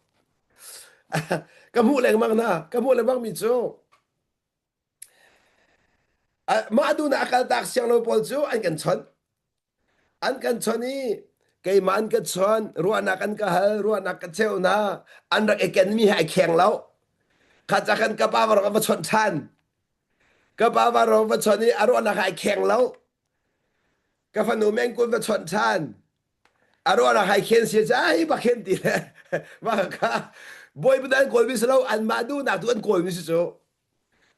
ka hmuh lengmang na ka hmuh lengmang mi cu mah duhnak a kaltak siang lo pawl cu an kan chawnh. An kan chawnh i keimah an ka chawnh, ruahnak an ka hal, ruahnak ka cheuh hna, an rak i kenmi he ai kheng lo. Kha ca khan ka pa va va chawnh ṭhan. Ka pa va ro va chawnh i a ruahnak ai kheng lo. Ka fanu mengkun va chawnh ṭhan. A ruahnak ai khen si ca hi ba khen ti le mah kha bawi an kawlmi si lo anmah duhnak tu an kawlmi si cu.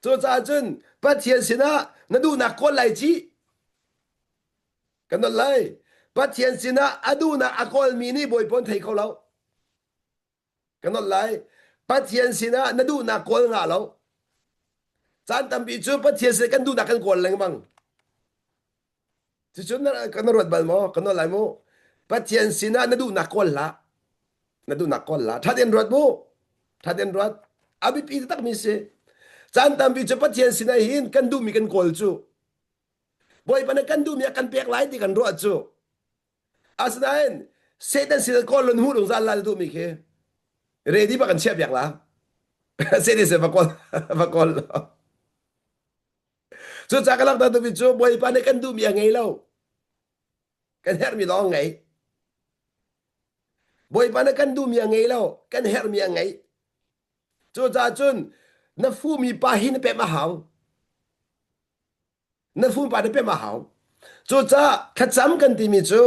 Cucaah cun Pathian sinah na duhnak kawl lai ci. Kan nolh lai. Pathian sinah a duhnak a kawlmi nih Bawipa an thei kho lo. Kan nolh lai. Pathian sinah na duhnak kawl ngah lo. Caan tampi cu Pathian sin kan duhnak kan kawl lengmang. Cucun kan ruat bal maw? Kan nolh lai mu. Pathian sinah na duhnak kawl hlah. Na duhnak kawl la. Ṭha tein ruat mu. Ṭha tein ruat. A biapi takmi si. Caan tampi cu Pathian sinah hin kan duhmi kan kawl cu. Bawipa nih kan duhmi a kan pek lai ti kan ruah cu. Asinain Satan sin kawl lun hmuh zungzal la na duhmi khi ready ba kan chiah piak la. Satan sin va kawl va kawl. Cucaah ka langhter duhmi cu Bawipa nih kan duhmi a ngei lo. Kan herhmi lawng a ngei. Bawipa nih kan duhmi a ngei lo. Kan herhmi a ngei. Cucaah cun na fumi pa hi na pemh a hau. Na fumi pa na pemh a hau. Cucaah thlacam kan timi cu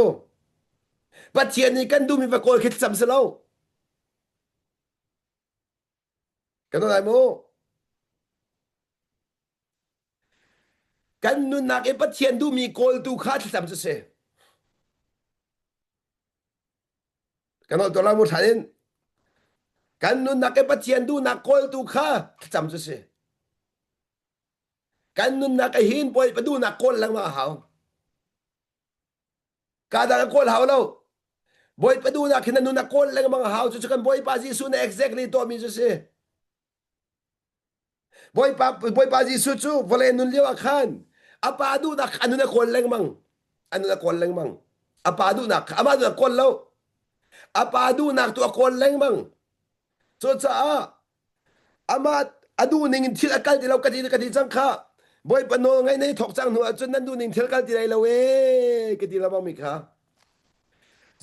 Pathian nih kan duhmi va kawl khi thlacam si lo. Kan lai mu. Kan nunnak i Pathian duhmi kawltu kha thlacam cu si. Kan holh tuah mu ṭhan in. Kan nunnak i Pathian duhnak kawltu kha thlacam cu si. Kan nunnak i hin Bawipa duhnak kawl lengmang a hau. Ka dang a kawl hau lo. Bawipa duhnak hin na nun a kawl lengmang a hau. Cucu kan Bawipa Jesuh nih exactly tuahmi cu si. Bawipa, Bawipa Jesuh cu vawlei nun lio ah khan a pa duhnak a nun a kawl lengmang. A nun a kawl lengmang. A pa duhnak amah duhnak kawl lo. A pa duhnak tu a kawl lengmang. Cucaah amah a duh ning in thil a kal ti lo ka ti ka ti cang kha Bawipa nawl ngaih nei thawk cang hnu ahcun nan duh ning thil kal ti lai lo ee ka ti lengmang mi kha.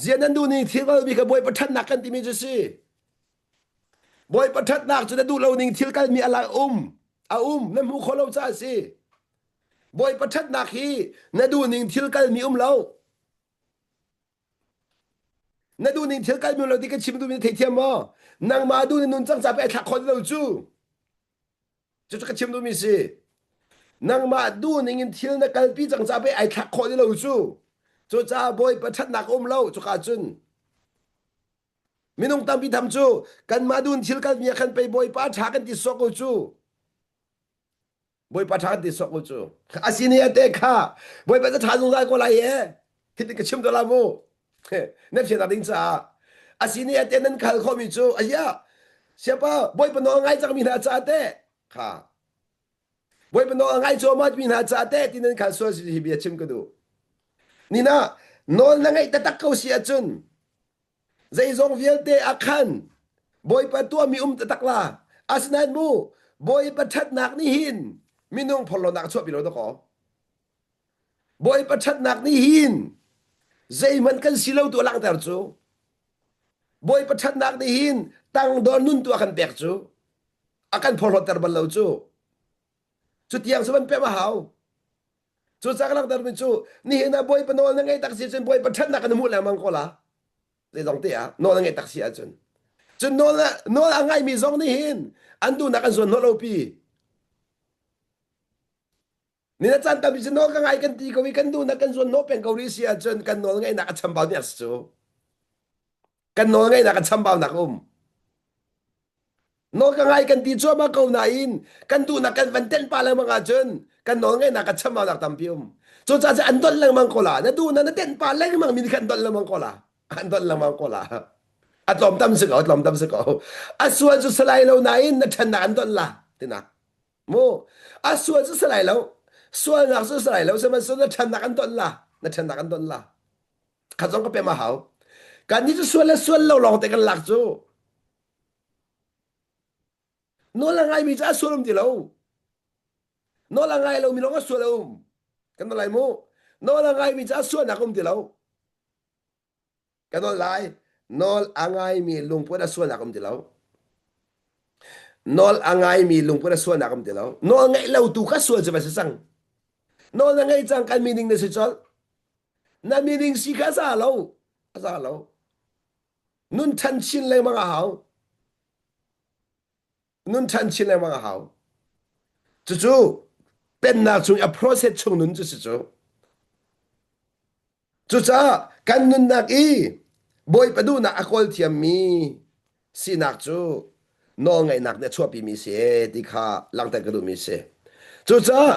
Zia nan duh ning thil kal mi kha Bawipa ṭhatnak kan timi cu si. Bawipa ṭhatnak cu na duh lo ning thil kal mi a la um a um na hmu kho lo caah a si. Bawipa ṭhatnak hi na duh ning thil kal mi um lo. Na duh ning thil kal mi lo ti ka chim duhmi na theithiam maw? Nangmah duh ning nun cang ca pe ai thlak khawh lo cu. Cucu ka chim duhmi si. Nangmah duh ning in thil na kalpi cang ca pe ai thlak khawh ti lo cu. Cucaah Bawipa ṭhatnak um lo cuka cun. Minung tampi tham cu kanmah duh in thil kalmi ah khan pei Bawipa ṭha kan ti sawk ko cu. Bawipa ṭha ti sok u cu. A sin i a te kha Bawipa cu ṭha zungzal ko lai e. Hitin ka chim to la mu. Na fiannak ding caah. A sin i a te nan khal khomi cu aya siapa Bawipa nawl ngai cangmi hna caah teh kha Bawipa nawl ngai cuahmah mi hna caah teh ti nan khal sual si hi bia chim ka duh. Nina nawl na ngeih taktak ko si ahcun Zeizong vialte ah khan Bawipa tuahmi um taktak la. Asinain mu Bawipa ṭhatnak nih hin minung phorhlawtnak a chuahpi lo dakaw. Bawipa ṭhatnak nih hin zeihmanh kan si lo tu a langhter cu. Bawipa ṭhatnak nih hin tangdor nun tu a kan pek cu. A kan phorhlawtter bal lo cu. Cutiang cu van pem a hau. Cucaah ka langhtermi cu nihin ah Bawipa nawl na ngeih tak si cun Bawipa ṭhatnak kan hmuh lengmang ko la. Zeizong te ah nawl na ngeih tak si ahcun. Cun nawl nawl a ngaimi zong nih hin an duhnak an zuan hnawh lo pi. Ni na caan tampi cu nawl ka ngai kan ti ko i kan duhnak kan zuan hnawh peng ko rih si ahcun kan nawl ngaihnak a chambau ni a si cu. Kan nawl ngaihnak a chambaunak a um. Nawl ka ngai kan ti cuahmah ko nain kan duhnak kan van tenh pah lengmang ahcun kan nawl ngaihnak a chambaunak tampi um. Cucaah cu an dolh lengmang ko la. Na duhnak na tenh pah lengmang mi nih khan dolh lengmang ko la. An dolh lengmang ko la. A tlawm tam si ko, a tlawm tam si ko. A sual cu salai lo nain na ṭhennak an dolh la tinak. Mu a sual cu salai lo. Sualnak cu salai lo sihmanhsehlaw na ṭhennak an dolh la. Na ṭhennak an dolh la. Kha zong ka pem a hau. Kan nih cu sual le sual lo lawng te kan lak cu. Nawl a ngaimi cu a sual um ti lo. Nawl a ngai lomi lawng a sual a um. Kan nawl lai mu. Nawl a ngaimi cu a sualnak um ti lo. Kan nawl lai. Nawl a ngaimi lungput a sualnak um ti lo. Nawl a ngaimi lungput a sualnak um ti lo. Nawl ngaih lo tu kha sual cu va si cang. Nawl na ngaih cang kan meaning na si colh. Na meaning si kha a za lo. A za lo. Nun ṭhan chin lengmang a hau. Nun ṭhan chin lengmang a hau. Cucu pennak chung i a process chung nun cu si cu. Cucaah kan nunnak i Bawipa duhnak a kawl thiammi sinak cu nawlngaihnak nih a chuahpimi si ti kha langhter ka duhmi si. Cucaah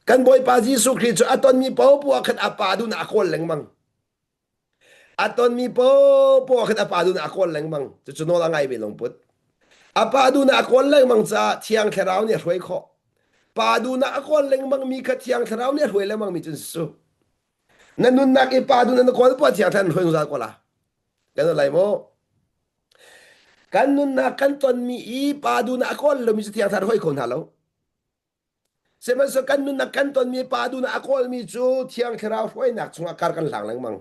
kan Bawipa Jesuh Khrih cu a tonmi paohpaoh ah khan a Pa duhnak a kawl lengmang. A tonmi popoh khin a pa duhnak a kawl lengmang. Cucu nawl a ngaimi lungput. A pa duhnak a kawl lengmang caah Thiang Thlarau nih a hruai khawh. Pa duhnak a kawl lengmangmi kha Thiang Thlarau nih a hruai lengmangmi cun su. Na nunnak i pa duhnak na kawl poah Thiang Thlarau hruai zungzal ko la. Kan lai maw? Kan nunnak kan tonmi i pa duhnak a kawl lomi cu Thiang Thlarau hruai kho hna lo. Sihmanhsehlaw kan nunnak kan tonmi pa duhnak a kawlmi cu Thiang Thlarau hruainak chungah kar kan hlang lengmang.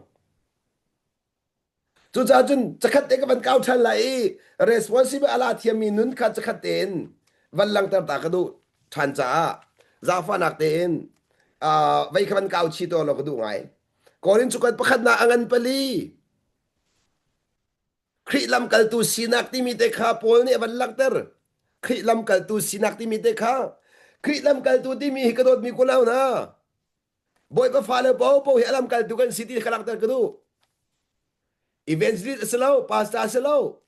Cucaah cun cakhat te ka van kau ṭhan lai i responsible a la thiammi nun kha cakhat tein van langhter ta ka duh ṭhan caah zaangfahnak tein uh, vei kha van kau chi to law ka duh ngai. Korin cukat pakhatnak a ngan pali. Khrih lamkaltu sinak timi te kha Paul nih a van langhter. Khrih lamkaltu sinak timi te kha Khrih lamkaltu timi hi ka dawtmi kulau hna. Bawipa fale paohpaoh hi a lamkaltu kan si ti ka langhter ka duh. Evangelist a si lo, pastor a si lo.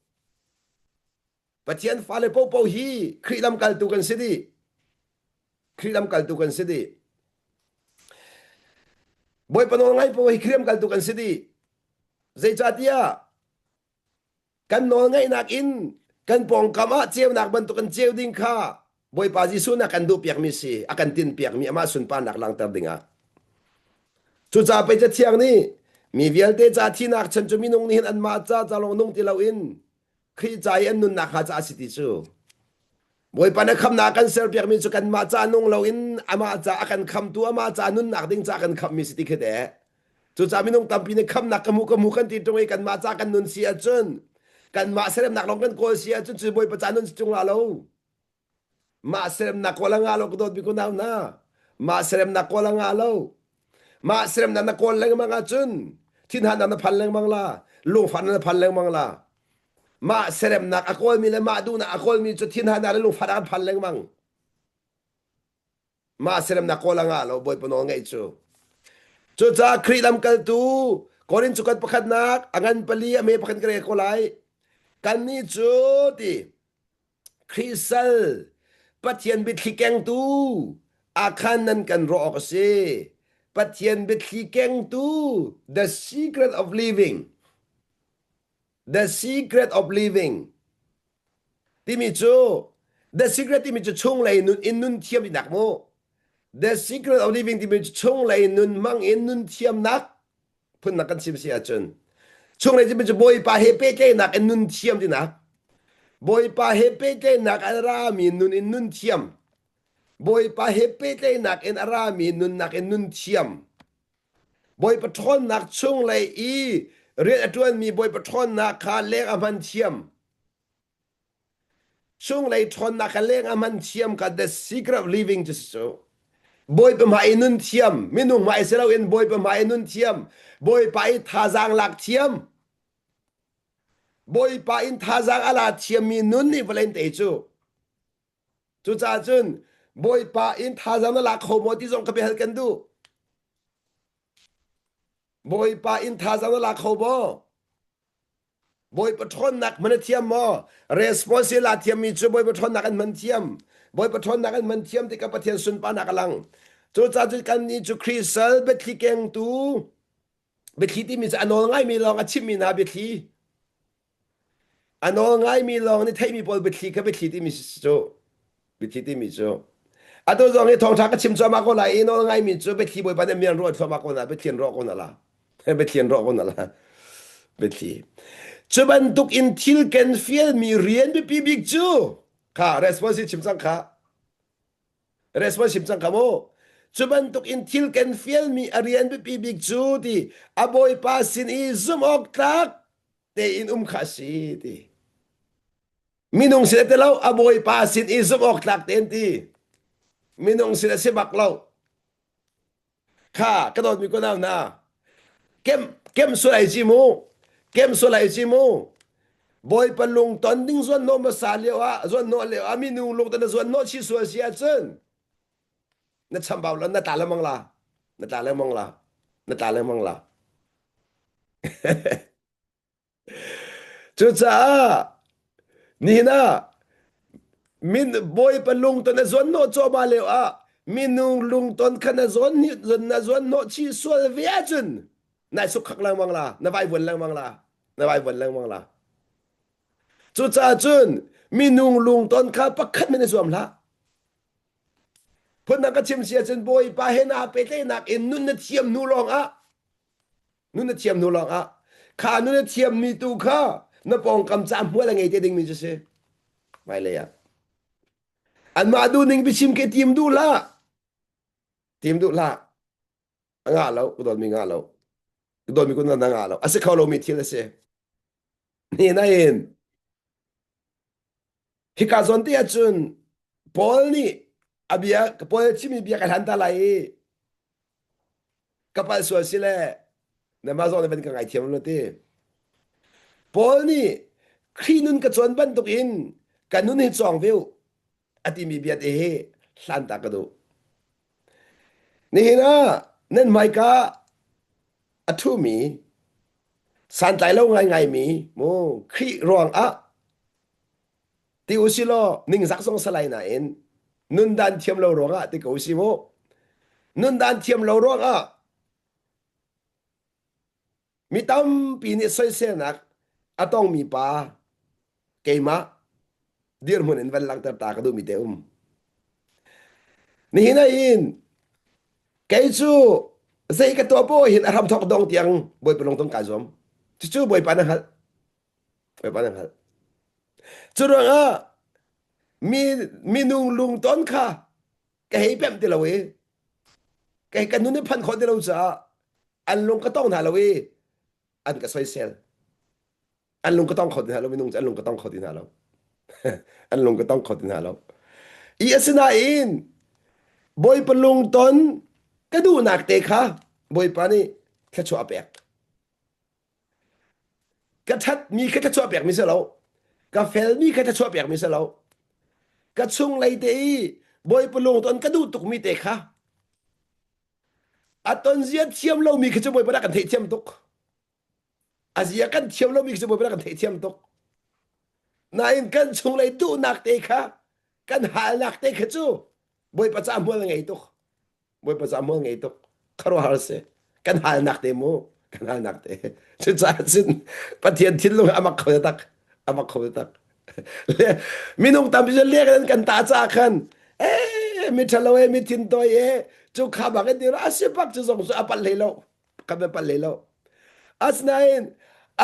Pathian fale paohpaoh hi Khrih lamkaltu kan si dih. Khrih lamkaltu kan si dih. Bawipa nawl ngai paoh hi Khrih lamkaltu kan si dih. Zeicahtiah kan nawlngaihnak in kan pawngkam ah ceunak bantuk in ceu ding kha Bawipa Jesuh nih a kan duhpiakmi si, a kan tinpiakmi amah sunparnak langhter dingah. Cucaah pei Cathiang nih mi vialte ca thinak chan cu minung nih hin anmah ca ca lawng nung ti loin Khrih ca i an nunnak hnga caah a si ti cu. Bawipa na khamnak kan serpiakmi cu kanmah ca nung loin amah ca a kan khamtu amah ca nunnak ding ca kan khammi si ti khi teh. Cucaah minung tampi nih khamnak ka hmu ka hmu kan ti ṭung i kanmah ca kan nun si ahcun kanmah seremnak lawng kan kawl si ahcun cu Bawipa ca nun si ṭung la lo. Mah seremnak kawl a ngah lo ka dawt bik unau hna. Mah seremnak kawl a ngah lo. Mah seremnak na kawl lengmang ahcun thinhannak na phan lengmang la, lungfahnak na phan lengmang la. Mah seremnak a kawlmi le mah duhnak a kawlmi cu thinhannak le lungfahnak an phan lengmang. Mah seremnak kawl a ngah lo Bawipa nawl ngaih cu. Cucaah Khrih lamkaltu Korin cu kan pakhatnak a ngan pali a me pakhat ka rel ko lai. Kannih cu ti Khrih sal Pathian biathli kengtu akhan nan kan ruah awk a si. Pathian biathli kengtu the secret of living the secret of living timi cu the secret timi cu chunglei nun in nun thiam tinak mu the secret of living timi cu chunglei nun hmang in nun thiamnak phunnak kan chim si ahcun chunglei timi cu Bawipa he pehtlaihnak in nun thiam tinak Bawipa he pehtlaihnak a rami nun in nun thiam Bawipa he pehtlaihnak in a rami nunnak in nun thiam Bawipa ṭhawnnak chunglei i rian a ṭuanmi Bawipa ṭhawnnak kha leng a hman thiam Chunglei ṭhawnnak kha leng a hman thiam kha the secret of living cu si cu. Bawipa hmai i nun thiam, minung hmai si loin Bawipa hmai i nun thiam, Bawipa i thazaang lak thiam. Bawipa in thazaang a la thiammi nun nih vawlei te cu. Cucaah cun Bawipa in thazaang na lak kho maw ti zong ka biahal kan duh. Bawipa in thazaang na lak kho maw? Bawipa ṭhawnnak hman a thiam maw? Response la thiammi cu Bawipa ṭhawnnak an hman thiam. Bawipa ṭhawnnak an hman thiam tikah Pathian sunparnak a lang. Cucaah cun kannih cu Khrih sal biathli kengtu biathli timi cu a nawl ngaimi lawng a chimmi hna biathli. A nawl ngaimi lawng nih theihmi pawl biathli kha biathli timi cu biathli timi cu atu zong hi thawngṭha ka chim cuahmah ko lai i nawl ngaimi cu biathli bawipa nih mian ruah thluahmah ko na biathli an ruah ko na la biathli an ruah ko na la biathli cu bantuk in thil ken fialmi rian biapi bik cu kha response chim cang kha response chim cang kha mu cu bantuk in thil ken fialmi a rian biapi bik cu ti a bawipa sin i zumh awk tlak tein um kha a si ti Minung sin a ti lo, a bawipa sin i zumh awk tlak tein ti. Minung sin a si bak lo. Kha ka dawtmi ko nau hna. Kem kem sual ai ci mu. Kem sual ai ci mu. Bawipa lungton ding zuan nawh hmasa lio ah zuan nawh lio ah minung lungton na zuan nawh chi sual si ahcun na chambau lo na tla lengmang la na tla lengmang la na tla lengmang la Cucaah nihin ah min Bawipa lungton a zuanhnawh cuahmah lio ah minung lungton kha na zuan na zuanhnawh chih sual ve ahcun Nai suk khak lengmang la, na vaivuan lengmang la, na vaivuan lengmang la. Cucaah cun minung lungton kha pakhat men i zuam hlah. Phundang ka chim si ahcun Bawipa he naa pehtlaihnak in nun na thiam hnu lawngah nun na thiam hnu lawngah kha nun na thiammi tu kha na pawngkam ca hmual a ngei te dingmi cu si. Hmailei ah. Anmah duhning biachim ke tim duh hlah. Tim duh hlah. A ngah lo, ka dawtmi ngah lo. Ka dawtmi kun na ngah lo. A si kho lomi thil a si. Ni nain hika zawn te ahcun Paul nih a bia Paul chimmi bia ka hlan ta lai i ka palh sual si le namah zong nih van ka ngaithiam lo ti. Paul nih Khrih nun ka cawn bantukin ka nun hi cawng ve u a timi bia te hi hlan ta ka duh. Nihin ah nan hmaika a ṭhumi santlai lo ngaingaimi mu Khrih ruangah ti u si law ningzak zong salai nain nundan thiam lo ruangah ti ko si mu nundan thiam lo ruangah mi tampi nih soiselnak a tongmi pa keimah dirhmun in van langhter ta ka duhmi te um nihin ah hin kei cu zei ka tuah poah hin a hramthok dong tiang Bawipa lungtong kai zuam cucu Bawipa na hngalh Bawipa na hngalh cu ruangah mi minung lungton kha ka hei pemh ti lo i kei ka nun i phanh khawh ti lo caah an lung ka tong hna lo i an ka soisel an lung ka tong kho ti hna lo minung cu an lung ka tong kho ti hna lo an lung ka tong kho ti hna lo i asinain bawipa lungton ka duhnak te kha bawipa nih thluachuah a pek ka ṭhatmi kha thluachuah pekmi si lo ka felmi kha thluachuah pekmi si lo ka chunglei te i bawipa lungton ka duh tukmi te kha a ton zia thiam lomi kha cu bawipa dah kan theihthiam tuk A zia kan thiam lomi khi cu Bawipa kan theihthiam tuk. Nain kan chunglei duhnak te kha kan halnak te kha cu Bawipa ca hmual ngei tuk. Bawipa ca hmual ngei tuk. Khuaruahhar si. Kan halnak te mu. Kan halnak te. Cucaah cun Pathian thinlung a mak kho tak. A mak kho tak. Minung tampi cu lek in kan ta caah khan eh mi ṭhalo e mi thin tawi e cu kha bak in dir a si bak cu zong cu a palh hlei lo. Kan va palh hlei lo. Asinain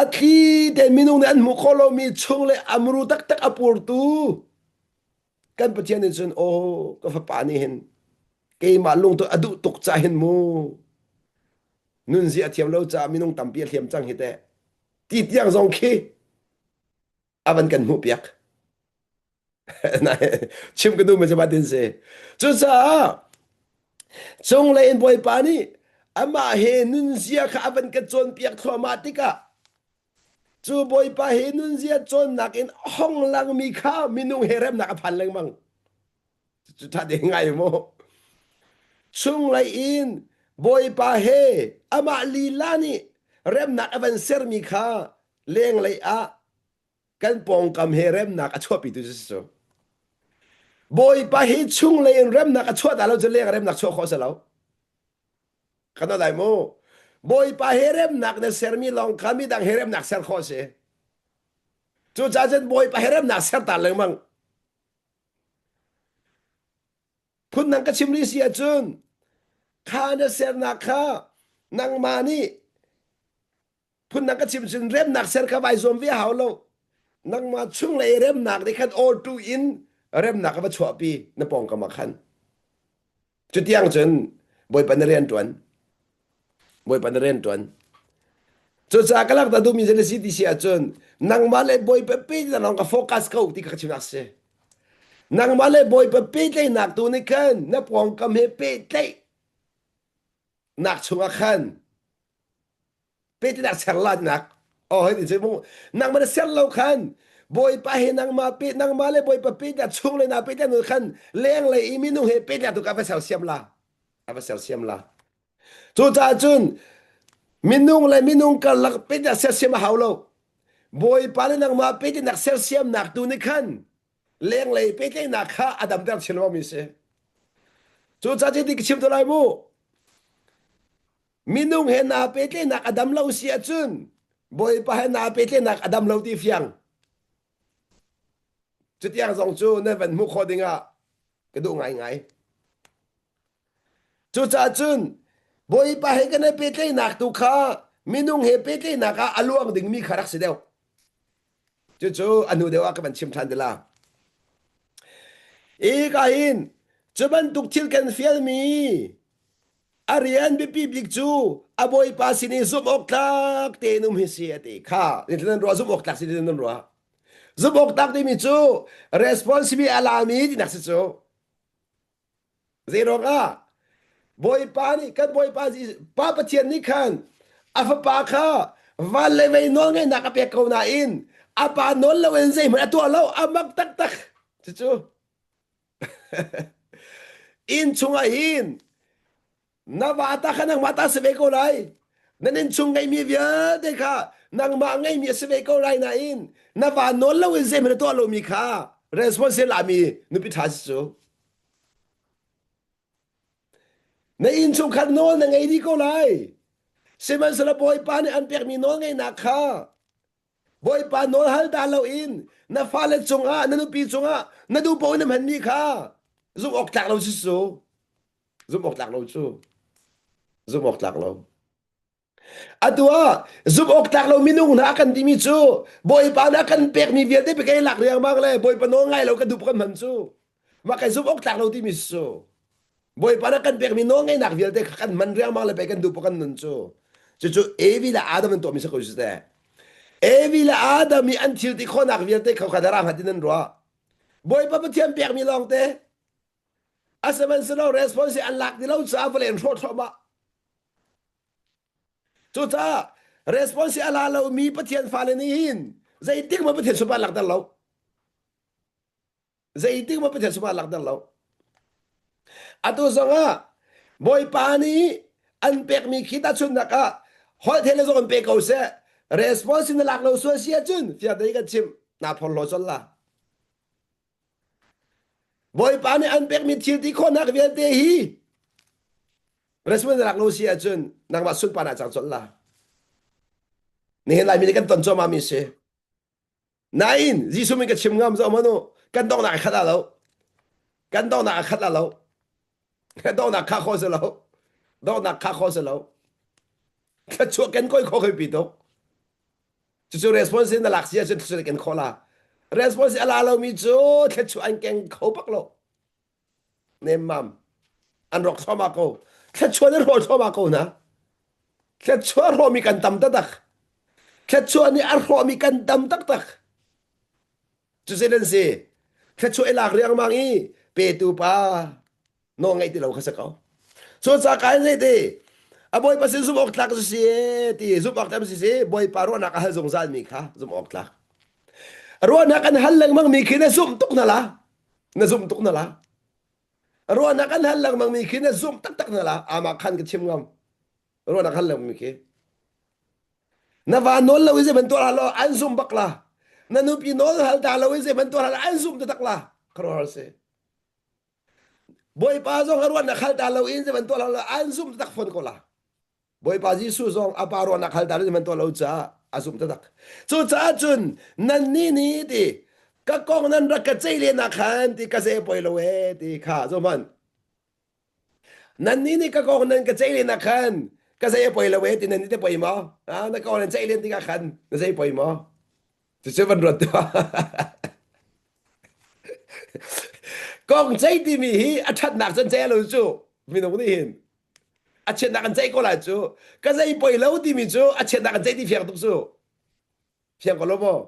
a thli tein minung nih an hmuh khawh lomi chung le a muru taktak a purtu kan Pathian nih cun aw ka fapa nih hin keimah lungtut a duh tuk ca hin mu nunzia a thiam lo caah minung tampi a hliam cang hi teh ti tiang zong khi a van kan hmuh piak chim ka duh mi cu tin si cucaah cunglei in bawipa nih amah he nunzia kha a van ka cawnpiak thluahmah tikah cu bawipa he nunzia cawnnak in hong langmi kha minung he remnak a phan lengmang cu ṭha te ngai mu chunglei in bawipa he amah lila nih remnak a van sermi kha lenglei ah kan pawngkam he remnak a chuahpitu cu si cu Bawipa hi chunglei in remnak a chuah dah lo cu leng remnak chuah khawh si lo kan lai mu Bawipa he remnak na sermi lawng kha midang he remnak ser khawh si cucaah cun Bawipa he remnak ser ta lengmang phundang ka chim rih si ahcun kha na sernak kha nangmah nih phundang ka chim cun remnak ser kha vai zuam ve hau lo nangmah chunglei remnak nih khan awtu in remnak a va chuahpi na pawngkam ah khan cutiang cun bawipa na rian ṭuan bawipa na rian ṭuan cucaah ka lakta duhmi cu na si ti si ahcun nangmah le bawipa pe na lawng ka focus ko ti ka chimnak si nangmah le bawipa pehtlaihnak tu nih khan na pawngkam he pehtlaih nak chungah khan pehtlaihnak ser lannak oh hei ti cu mu nangmah na ser lo khan bawipa he nangmah pe nangmah le bawipa pehtlaih chung le na pehtlaih nu khan lenglei i minung he pehtlaih tu ka va sersiam la a va sersiam la cucaah cun minung le minung karlak pehtlaih sersiam a hau lo bawipa le nangmah pehtlaihnak sersiamnak tu nih khan lenglei pehtlaihnak kha a damter chin lomi si cucaah cu ti ka chim tu lai mu. Minung he naa pehtlaihnak a dam lo si ahcun Bawipa he naa pehtlaihnak a dam lo ti fiang. Cutiang zong cu na van hmuh khawh dingah ka duh ngaingai. Cucaah cun Bawipa he kan i pehtlaihnak tu kha minung he pehtlaihnak ah a luang dingmi kha rak si deuh. Cucu a hnu deuh ah ka van chim ṭhan te la. I ka hin cu bantuk thil kan fialmi a rian biapi bik cu a bawipa sin i zumh awk tlak tein um hi si a ti kha nan ruah zumh awk tlak si nan ruah zumh awk tlak timi cu responsibility a lami tinak si cu Zeiruangah Bawipa nih kan Bawipa Pa Pathian nih khan a fapa kha van le mei nawlngeihnak a pek ko nain a pa nawl loin zeihmanh a tuah lo a mak taktak cucu inn chungah hin Na va ta kha nangmah ta si ve ko lai. Nan innchung ngeihmi vialte kha nangmah ngeihmi a si ve ko lai nain na va nawl loin zeihmanh na tuah lomi kha responsible lami nupi ṭha si cu. Na innchungkhar nawl na ngei dih ko lai. Sihmanhsehlaw Bawipa nih an pekmi nawl ngeihnak kha Bawipa nawl hal ta loin na fale cungah na nupi cungah na duh paoh in na hmanmi kha zumh awk tlak lo si cu. Zumh awk tlak lo cu. Zumh awk tlak lo. Atu ah zumh awk tlak lo minung hna kan timi cu Bawipa nih a kan pekmi vialte pe kai lak riangmang le Bawipa nawl ngai lo kan duh kan hman cu. Mah kai zumh awk tlak lo timi cu. Bawipa nih a kan pekmi nawl ngeihnak vialte kha kan hman riangmang le pe kan duh kan nun cu. Cucu Evi le Adam an tuahmi si ko su teh. Evi le Adam i an thil ti khawhnak vialte kha kha dara hngat in an ruah. Bawipa Pathian pekmi lawngte Asihmanhsehlaw response hi an lak ti lo caah vawlei an hrawh thluahmah. Cucaah response hi a la lomi Pathian fale nih hin zeitik maw Pathian sunpar lakter lo. Zeitik maw Pathian sunpar lakter lo. Atu zongah Bawipa nih an pekmi khi tahchunhnak ah holh le zong an pe ko seh response na lak lo sual si ahcun fiang tein kan chimh naa phorhlaw colh la. Bawipa nih an pekmi thil ti khawhnak vialte hi response rak lo si ahcun nangmah sunparnak cang colh la. Nihin Laimi nih kan ton cuahmah mi si. Nain Jesuh min ka chim ngam zo manu kan donghnak a khat lo. Kan donghnak a khat lo. Donghnak kha kho si lo. Donghnak kha kho si lo. Thluachuah kan koi kho khoi pi tuk. Cucu response in na lak si ahcun thluachuah kan khawh la. Response a la lomi cu thluachuah an keng kho bak lo. Nemmam. An rawk thluahmah ko. Thluachuah nih hrawh thluahmah ko hna. Thluachuah hrawhmi kan tam taktak. Thluachuah nih a hrawhmi kan tam taktak. Cucu nan si. Thluachuah i lak riangmang i petu pa nawl ngaih ti lo kha si ko. Cucaah kai zei ti a bawipa sin zumh awk tlak cu si ti zumh awk tlak si si bawipa ruahnak a hal zungzal mi kha zumh awk tlak. Ruahnak an hal lengmang mi khi na zumh tuk na la. Na zumh tuk na la. Ruahnak an hal lengmang mi khi na zumh taktak na la. Amah khan ka chim ngam. Ruahnak hal lengmang mi khi. Na va nawl lo i zei bantuk hal lo an zumh bak la. Na nupi nawl hal ta lo i zei bantuk hal an zumh taktak la. Khuaruahhar si. Bawipa zong a ruahnak hal ta lo in zei tuah lo an zumh taktak fawn ko la. Bawipa Jesuh zong a pa ruahnak hal ta lo zeihmanh tuah lo caah a zumh taktak. Cucaah cun nannih nih ti ka kong nan rak ka ceih len ah khan ti ka zei poi lo ee ti kha zo hmanh. Nannih nih ka kong nan ka ceih len ah khan ka zei a poi lo ee ti nan te poi maw? Ah, na kong nan ceih len tikah khan na zei poi maw? Cucu van ruat tuah. Kong ceih timi hi a ṭhatnak cun ceih lo cu minung nih hin a chiatnak an ceih ko lai cu ka zei poi lo timi cu a chiatnak an ceih ti fiang tuk cu fiang ko lo maw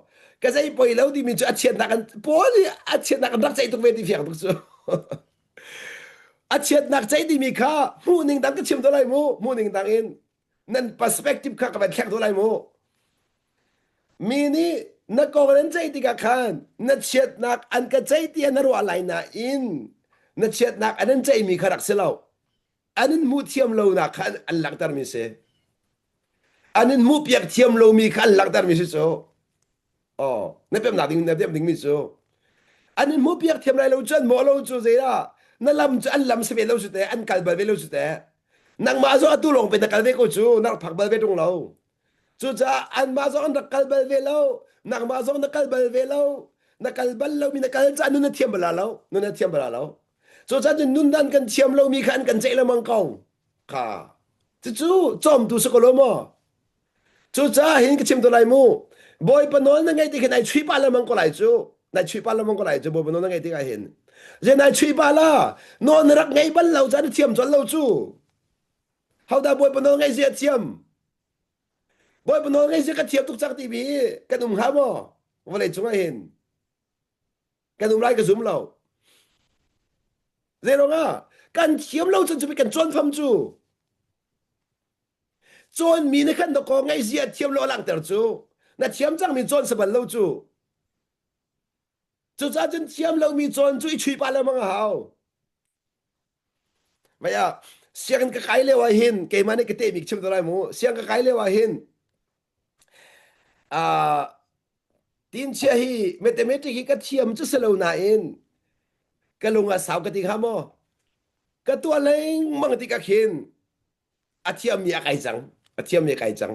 ka zei poi lo timi cu a chiatnak an pawl hi a chiatnak an rak ceih tuk ve ti fiang tuk cu a chiatnak ceih timi kha hmuh ning dang ka chim to lai mu hmuh ning dang in nan perspective kha ka van thlek to lai mu Mi nih na kong an ceih tikah khan na chiatnak an ka ceih tiah na ruah lai nain na chiatnak an in ceihmi kha rak si lo. An in hmuh thiam lonak kha an langhtermi si. An in hmuhpiak thiam lomi kha an langhtermi si cu. Oh, na pemnak ding na pem dingmi cu. An in hmuhpiak thiam lai lo cu an mawh lo cu zeidah na lam cu an lam si ve lo cu teh an kal bal ve lo cu teh. Nangmah zong atu lawng pe na kal ve ko cu, na rak phak bal ve ṭung lo. Cucaah anmah zong an rak kal bal ve lo, nangmah zong na kal bal ve lo. Na kal bal lomi na kal caah nun na thiam bal lo, nun na thiam bal lo. Cucaah cun nundan kan thiam lomi kha an kan ceih lengmang ko. Kha. Cucu cawmtu si ko lo maw? Cucaah hin ka chim to lai mu. Bawipa nawl na ngeih tik hin ai chuih pah lengmang ko lai cu. Nai chuih pah lengmang ko lai cu Bawipa nawl na ngeih tikah hin. Zei nai chuih pah la? Nawl na rak ngei bal lo ca na thiam colh lo cu. Hodah Bawipa nawl ngeih zia thiam? Bawipa nawl ngeih zia ka thiam tuk cang timi kan um hnga maw? Vawlei cungah hin. Kan um lai ka zum lo. Zei ruangah? Kan thiam lo cun cu kan cawn fam cu. Cawnmi na khan dawkaw ngaihzia thiam lo a langhter cu. Na thiam cangmi cawn si bal lo cu. Cucaah cun thiam lomi cawn cu i chui pah lengmang a hau. Mei ah sianginn ka kai lio ah hin keimah nih ka tehmi ka chim te lai mu. Siang ka kai lio ah hin uh, tinchia hi mathematics hi ka thiam cu si lo nain ka lung ah sau ka ti hnga maw? Ka tuah lengmang tikah khin a thiammi a kai cang a thiammi a kai cang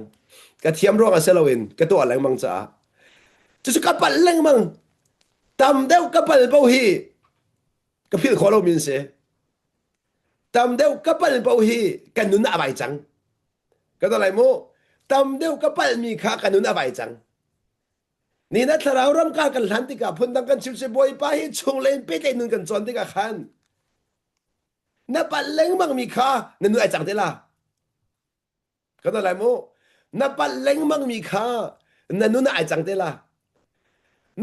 ka thiam ruangah si loin ka tuah lengmang caah cucu ka palh lengmang tam deuh ka pal po hi ka philh khawh lomi an si tam deuh ka pal po hi kan nun a vai cang ka to lai mu tam deuh ka palmi kha ka nun a vai cang ni na thlarau ram ka kan hlan tikah phundang kan chim si bawipa hi chung len pehtlaih nun kan cawn tikah khan Na palh lengmang mi kha na nu ai cang te la. Ka to lai mu. Na palh lengmang mi kha na nun ai cang te la.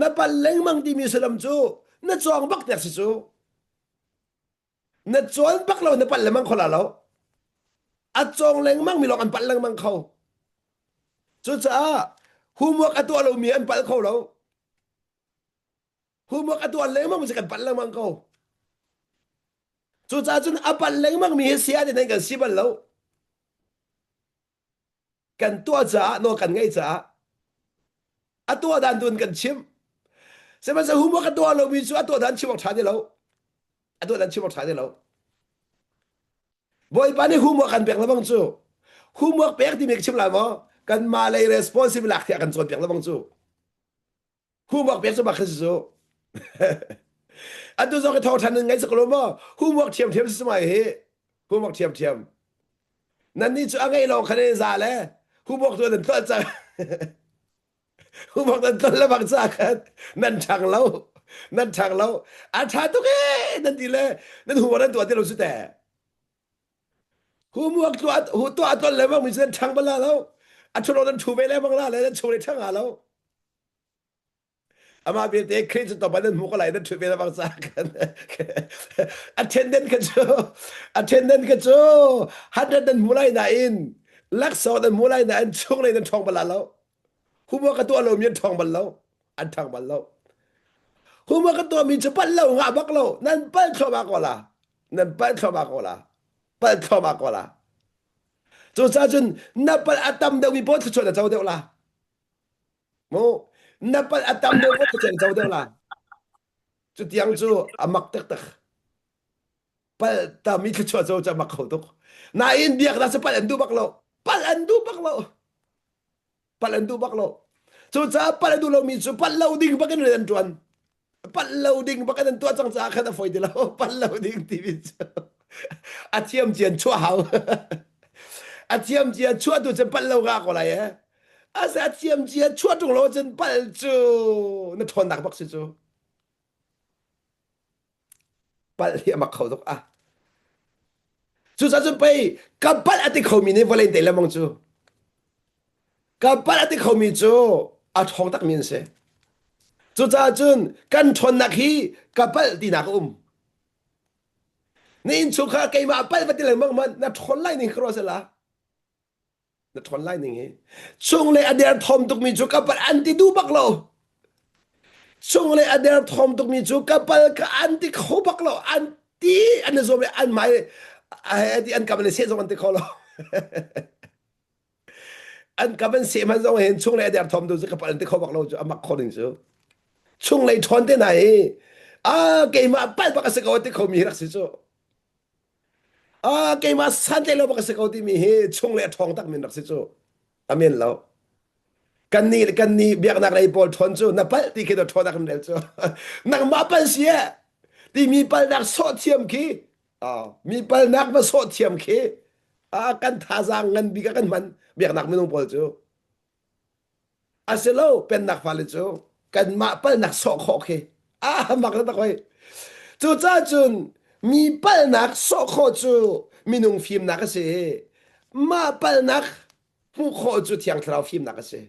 Na palh lengmang timi sullam cu na cawng bak tek si cu. Na cawn bak lo na palh lengmang kho la lo. A cawng lengmang mi lawng an palh lengmang kho. Cucaah homework a tuah lomi an palh kho lo. Homework a tuah lengmang mi kan palh lengmang ko. Cucaah cun a palh lengmang mi hi saya te nan kan si bal lo. Kan tuah caah nawl kan ngeih caah a tuah dan tu in kan chim. Sihmanhsehlaw homework a tuah lomi cu a tuah dan chim awk ṭha ti lo. A tuah dan chim awk ṭha ti lo. Bawipa nih homework kan pek lebang cu. Homework pek timi ka chim lai maw? Kanmah lei responsible lak thiah kan cawnpiak lebang cu. Homework pek cu bak khi si cu. Atu zong i tho ṭhan in ngai sak lo maw? Homework ṭhiamṭhiam si mai hi. Homework ṭhiamṭhiam. Nan nih cu a ngeih lawng khan in za le homework tu nan tlolh cang. Homework nan tlolh le bang ca khan nan ṭhang lo. Nan ṭhang lo. A ṭha tuk ee nan ti le nan homework nan tuah ti lo su teh. Homework tuah tuah tlolh le bang mi cu nan ṭhang bal la lo. A ṭhu lo nan ṭhu ve le bang la le nan chung le ṭhang ha lo. Amah belte Khrih cu topan an hmu ko lai nan ṭhut ve bang ca kan attendant kha cu attendant kha cu 100 nan hmu lai nain laksawng nan hmu lai nain chunglei nan ṭhawng bal lo. Homework ka tuah lomi an ṭhawng bal lo. An ṭhang bal lo. Homework ka tuahmi cu palh lo ngah bak lo. Nan palh thluahmah ko la. Nan palh thluahmah ko la. Palh thluahmah ko la. Cucaah cun na palh a tam deuhmi pawl thluachuah na co deuh la. Mu na palh a tam deuh ka ceng co deuh la. Cu tiang cu a mak taktak. Palh tam i thluachuah co cu a mak kho tuk. Nain biaknak cu palh an duh bak lo. Palh an duh bak lo. Palh an duh bak lo. Cucaah palh a duh lomi cu palh lo ding bak in rian an ṭuan. Palh lo ding bak in an tuah cang caah khan a fawi ti lo. Palh lo ding timi cu a thiam cian chuah hau. A thiam cia chuah tu cu palh lo nga ko lai eh. Ase a thiam cia chuah ṭung lo cun palh cu na ṭhawnnak bak si cu. Palh hi a mak kho tuk ah. Cucaah cun pei ka palh a ti khomi nih vawlei te lemang cu. Ka palh a ti khomi cu a ṭhawng takmi an si. Cucaah cun kan ṭhawnnak hi ka palh tinak a um. Na innchungkhar keimah palh va ti lengmang hmanh na ṭhawn lai ning ka ruah sela. Na ṭhawn lai ning hi. Chunglei a derthawm tukmi cu ka palh an ti duh bak lo. Chunglei a derthawm tukmi cu ka pal ka an ti kho bak lo. An ti an i zuam le an mai an kam le seh zong an ti kho lo. An kam an seh hmanh zong hin chunglei a derthawm tu cu ka pal an ti kho bak lo cu a mak kho ning cu. Chunglei ṭhawn te hna hi a keimah pal bak a si ko a ti khomi hi rak si cu. Ah keimah santlai lo bak a si ko timi hi chung le a ṭhawng tak min rak si cu. Amen lo. Kan nih kan nih biaknak lei pawl ṭhawn cu na palh ti khi to ṭhawnak kan rel cu. Nangmah palh si eh timi palhnak sawh thiam khi mi palnak va sawh thiam khi kan thazaang ngan bik ah kan hman biaknak minung pawl cu. Asilo pennak fale cu kanmah palnak sawh khawh khi ah mak tak hoi. Cucaah cun mi palnak sawh khawh cu minung fimnak a si. Mah palnak hmuh khawh cu Thiang Thlarau fimnak a si.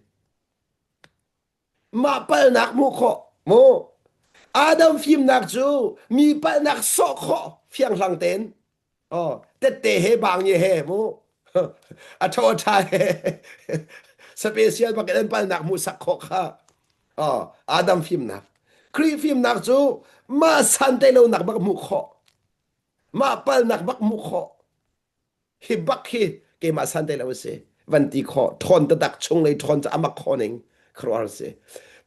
Mah palnak hmuh khawh mu. Adam fimnak cu mi palnak sawh khawh fianghlang tein Oh, tette he bang ye he mu. A tho a tha he. Special bak in palnak mu sak khawh kha. Oh, Adam fimnak. Khrih fimnak cu mah san te lo nak bak hmuh khawh. Mah palnak bak hmuh khawh. Hi bak hi keimah san te lo si. Van ti khawh. Ṭhawn tatak chung lei ṭhawn cu amak khawh ning khuaruahhar si.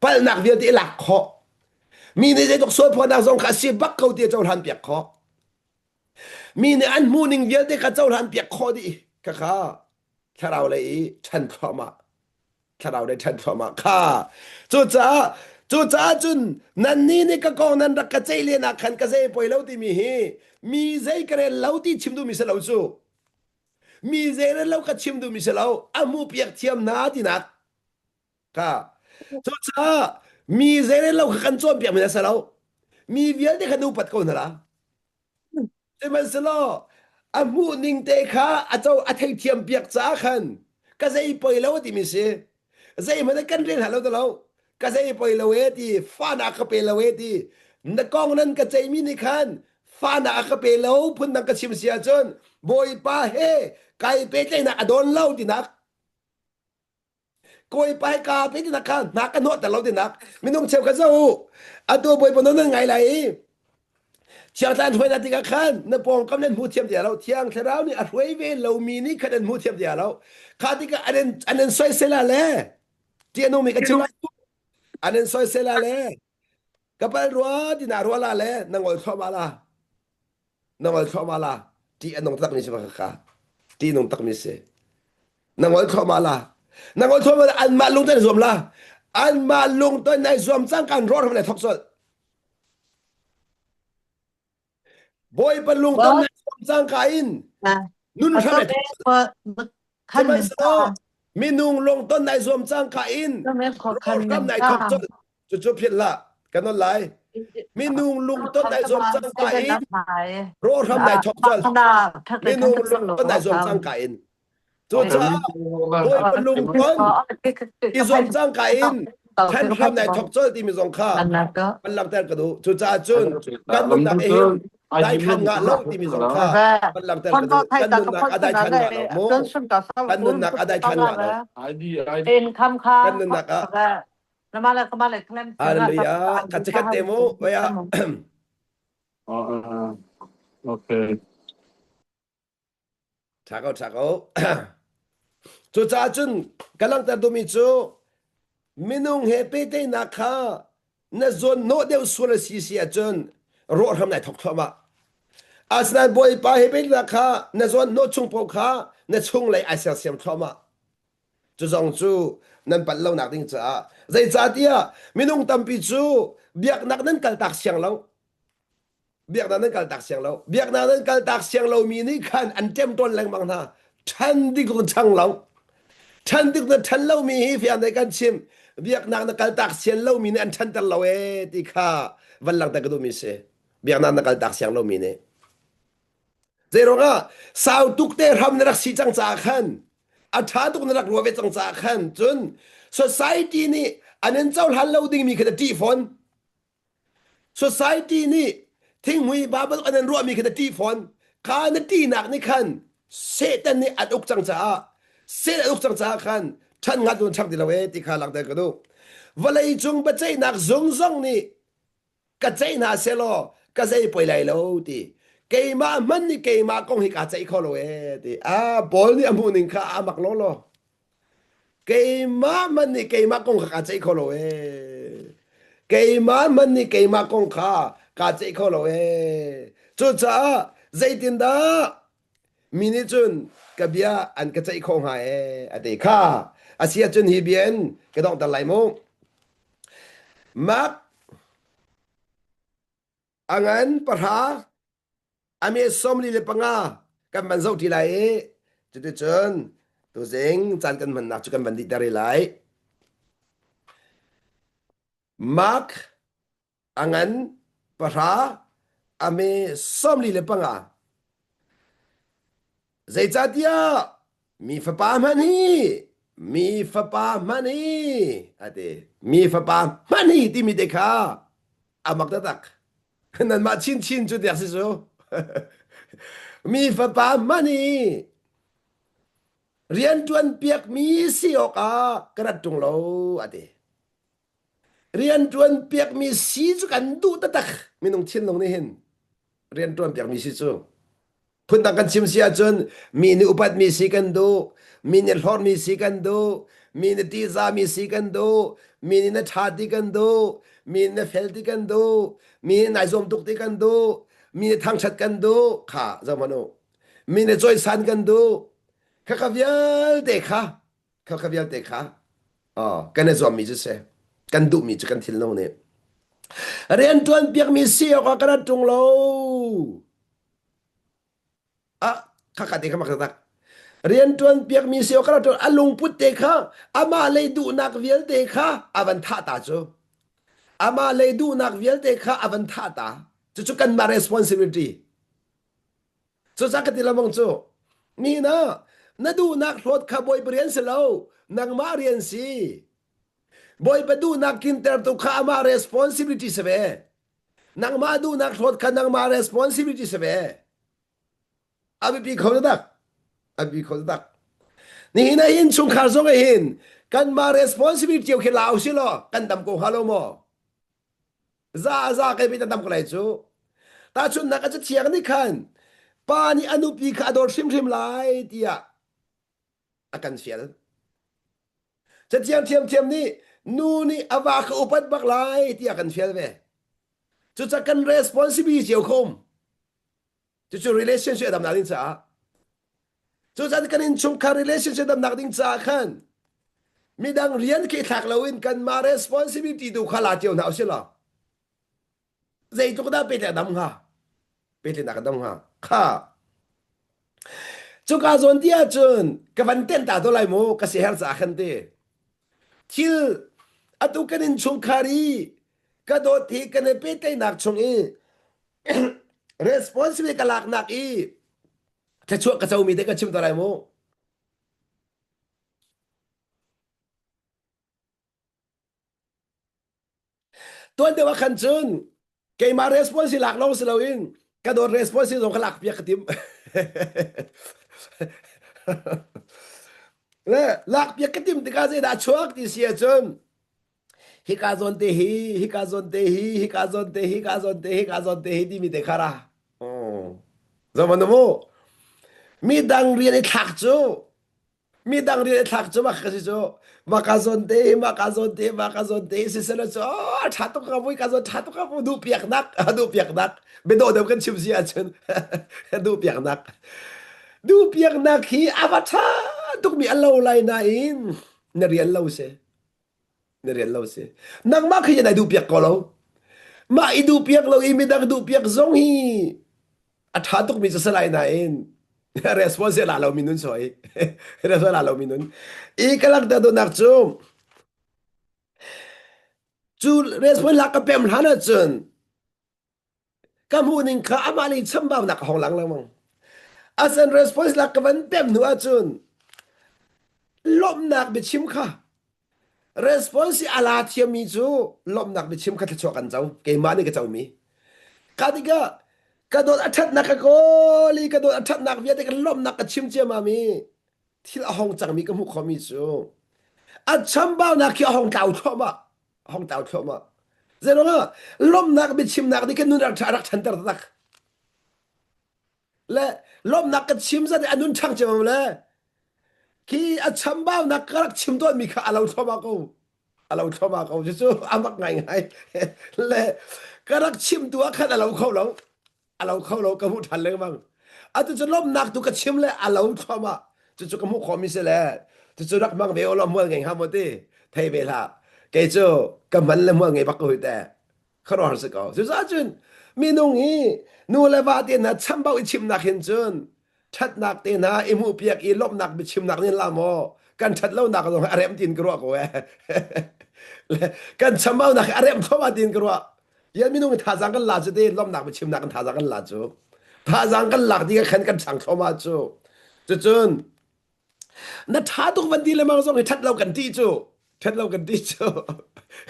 Palnak vialte i lak khawh. Mi nih zeitluk sual phuanak zong kha a si bak ko ti a cohlan piak khawh. Mi nih an hmuhning vialte kha cohlan piak khawh dih khakha thlarau lei i ṭhan thluahmah thlarau lei ṭhan thluahmah kha cucaah cucaah cun nannih nih ka kong nan rak ka ceih len ah khan ka zei poi lo timi hi mi zei ka rel lo ti chim duhmi si lo cu mi zei rel lo ka chim duhmi si lo a hmu piak thiam hna tinak Ka. Cucaah mi zeirel lo kha kan cawnpiak mi a si lo. Mi vialte kha upat ko hna la. Sihmanhsehlaw a hmuh ning te kha a co a theithiam piak caah khan ka zei poi lo timi si. Zeihmanh kan rel hna lo ti lo. Ka zei poi lo e ti fahnak ka pe lo e ti na kong nan ka ceihmi nih khan fahnak a ka pe lo phundang ka chim si ahcun Bawipa he kai pehtlaihnak a dawn lo tinak Kawipa hi ka pe tinak kha hna ka hnawh ter lo tinak minung cheu kha zoh u atu bawipa nawl nan ngai lai i thiang thlarau hruainak tikah khan na pawngkam nan hmu thiam ti lo thiang thlarau nih a hruai ve lomi nih khan an hmu thiam ti lo kha tikah an in an in soisel ah le ti a nungmi ka chim lai an in soisel ah le ka pal rua tina rua la le na ngol thluahmah la na ngol thluahmah la ṭih a nung takmi si ka ṭih nung takmi si na ngol thluahmah la na ngol thluahmah la anmah lung tan zuam la anmah lung ton nai zuam cang kan rawr le thok sol bawipa lung ton nai zuam cang ka in nun hram le thok sihmanhsehlaw minung lung ton nai zuam cang ka in rawr hram nai thok col Cucu philh hlah, kan on lai. Minung lungton ai zuam cangka in rawhram nai thok colh. Minung lungton ai zuam cangka in. Cucaah Bawipa lungton i zuam cangka in ṭhen hram nai thok colh timi zong kha kan langhter ka duh. Cucaah cun kan nunnak i hin daithlan ngah lo timi zong kha kan langhter ka duh. Kan nunnak a daithlan ngah lo mu. Kan nunnak a daithlan ngah lo. Kan nunnak ah Hallelujah. Khat khat te mu. Vaya. Okay. Tha ko tha ko. Cucaah cun ka langhter duhmi cu minung he pehtlaihnak kha na zawn hnawh deuh sual a si si ahcun rawh hram nai thok thluahmah. Asinain Bawipa he pehtlaihnak kha na zawn hnawh chung paoh kha na chunglei ai sersiam thluahmah. Cu zong cu nan palh lonak ding caah zeicahtiah minung tampi cu biaknak nan kaltak siang lo. Biaknak nan kaltak siang lo. Biaknak nan kaltak siang lomi nih khan an ṭemṭawn lengmang hna. Ṭhan ding kong chang lo. Ṭhan ding na ṭhan lomi hi fiang te kan chim. Biaknak na kaltak sian lomi nih an ṭhanter lo ee ti kha van langhter ka duhmi si. Biaknak na kaltak siang lomi nih. Zeiruangah sau tuk te hram na rak si cang caah khan a ṭha tuk na rak ruah ve cang caah khan cun society nih an in cohlan lo dingmi kha na ṭih fawn. Society nih thinghmui Bible an in ruahmi kha na ṭih fawn. Kha na ṭihnak nih khan Satan nih an uk cang caah Satan an uk cang caah khan ṭhan ngat un ṭhang ti lo ee ti kha langhter ka duh. Vawlei cung biaceihnak zung zong nih ka ceih hna selaw ka zei poi lai lo ti keimah hmanh nih keimah kong hi kaa ceih kho lo ee ti ah Paul nih a hmuh ning kha a mak law law keimah hmanh nih keimah kong kha kaa ceih kho lo ee keimah hmanh nih keimah kong kha kaa ceih kho lo ee cucaah zeitindah? Mi nih cun ka bia an ka ceih khawh hnga ee a ti kha. A si ahcun hi bia in ka donghter lai mu. Mark a ngan pahra a me 45 kan van zoh ṭi lai i cuticun tuzing caan kan hmannak cu kan van dihter lai. Mark a ngan pahra a me 45 zeicahtiah mi fapa hmanh hi mi fapa hmanh hi a ti mi fapa hmanh hi timi te kha a mak taktak nanmah chinchin cu tiak si cu mi fapa hmanh hi rianṭuan piakmi si awkah ka rat ṭung lo a ti Rianṭuan piakmi si cu kan duh taktak. Minung thinlung nih hin rianṭuan piakmi si cu phundang kan chim si ahcun mi nih upatmi si kan duh, mi nih hlorhmi si kan duh, mi nih ṭihzahmi si kan duh, mi nih na ṭha ti kan duh, mi nih na fel ti kan duh, mi nih nai zuam tuk ti kan duh, mi nih thangṭhat kan duh. Kha zoh hmanh u. Mi nih cawisan kan duh. Khakha vialte kha Khakha vialte kha kan i zuammi cu si. Kan duhmi cu kan thinlung nih. Rianṭuan piakmi si awkah kan rat ṭung lo. Ah, khakha te kha mak taktak. Rianṭuan piakmi si awk kan rat ṭung a lungput te kha amah lei duhnak vialte kha a van thah ta cu. Amah lei duhnak vialte kha a van thah ta. Cucu kanmah responsibility. Cucaah ka ti lengmang cu mi na na duhnak hlawt kha Bawipa rian si lo nangmah rian si. Bawipa duhnak tlintertu kha amah responsibility si ve. Nangmah duhnak hlawt kha nangmah responsibility si ve. A biapi kho tak. A biapi kho tak. Nihin ah hin chungkhar zong ah hin kanmah responsibility cio khi la usih law kan dam ko hnga lo maw? Za za kai pei tam ko lai cu. Tahchunhnak a cathiang nih khan pa nih a nupi kha a dawt hrimhrim lai tiah a kan fial. Cathiang thiamthiam nih nu nih a va kha upat bak lai tiah kan fial ve. Cucaah kan responsibility cio kha um. Cucu relationship a damnak ding caah. Cucaah kan innchungkhar relationship damnak ding caah khan midang rian khi thlak loin kanmah responsibility tu kha la cio hna usih law zeitluk dah pehtlaih a dam hnga? Pehtlaihnak a dam hnga? Kha cuka zawn ti ahcun ka van tenh ta to lai mu ka siaherh caah khan ti. Thil atu kan innchungkhar i ka dawt hi kan i pehtlaihnak chung i responsibility ka laknak i thluachuah ka comi te ka chim ta lai mu. Tuan deuh ah khan cun keimah response lak lawng si loin ka dawt response zong ka lak piak ka tim. Le lak piak ka tim tikah zeidah a chuak ti si ahcun hika zawn te hi hika zawn te hi hika zawn te hika zawn te hika zawn te hi timi te kha ra zoh mu midang rian i thlak cu midang rian i thlak cu mak ka si cu maka zawn te hi maka zawn te maka zawn te hi sisela cu a ṭha tuk ka vui ka zawn ṭha tuk ka vu duh piaknak duh piaknak biadawh deuh kan chim si ahcun duh piaknak duh piaknak hi a va ṭha tukmi a lo lai nain na rian lo si Na rian lo si. Nangmah khi nai duh piak ko lo. Mah i duh piak lo i midang duh piak zong hi a ṭha tukmi cu si lai nain response la lo mi nun soi. Response la lo mi nun. I ka langhter duhnak cu cu response lak ka pem hlan ahcun Ka hmuhning kha amah lei chambaunak a hong lang lengmang. Asan response lak ka van pem hnu ahcun lawmhnak biachim kha response i a la thiammi cu lawmhnak biachim kha thluachuah kan co. Keimah nih ka comi. Ka tikah ka dawt a ṭhatnak ka kawl i ka dawt a ṭhatnak vialte ka lawmhnak ka chim ciammam i thil a hong cangmi ka hmuh khomi cu a chambaunak khi a hong tlau thluahmah. Hong tlau thluahmah. Zeiruangah lawmhnak biachimnak nih kan nun rak rak ṭhanter taktak. Le lawmhnak ka chim zat i a nun ṭhang ciammam le khi a chambaunak ka rak chim tawnmi kha a lo thluahmah ko. A lo thluahmah ko. Cucu a mak ngaingai. Le ka rak chim tu ah khan a lo kho lo. A lo kho lo ka hmuh ṭhan lengmang. Atu cu lawmhnak tu ka chim le a lo thluahmah. Cucu ka hmuh khawhmi si le cucu rak hmang ve ulaw hmual ngei hnga maw ti thei ve hlah. Kei cu ka hman le hmual ngei bak ko hi teh. Khuaruahhar si ko. Cucaah cun minung hi nu le va te hna chambau i chimnak hin cun ṭhatnak te hna i hmuhpiak i lawmhnak biachimnak nih la maw kan ṭhat lonak zong a rem tiin ka ruah ko eh. Kan chambaunak hi a rem thluahmah tiin ka ruah. Yan minung hi thazaang kan la cu te lawmhnak biachimnak kan thazaang kan la cu. Thazaang kan lak ding ah khan kan ṭhang thluahmah cu. Cucun na ṭha tuk van ti lemang zong hi ṭhat lo kan ti cu ṭhat lo kan ti cu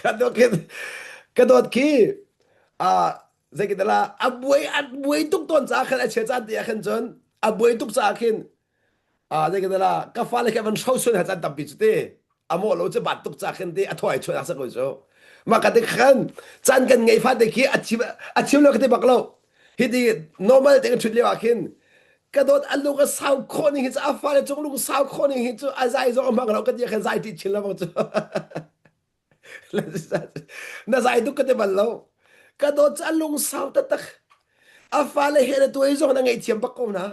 ka dawt khi ka dawt khi a zeitindah a buai a buai tuk tawn caah khan a chia caan te ah khan cun a buai tuk caah khin a zeitindah ka fale khi van hro sun ha caan tampi cu te a mawh lo cu bat tuk caah khin te a thawai chuan sak ko cu mah ka te khan caan kan ngei fa te khi a chim a chim lo ka ti bak lo hi ti normal te kan ṭhut lio ah khin ka dawt a lung a sau khawh ning hi cu a fale cung lung sau khawh ning hi cu a zai zong a hmang lo ka ti khan zai ti chin lo cu na zai tuk ka ti bal lo ka dawt cu a lung sau taktak a fale he na tuai zong na ngaihthiam bak ko na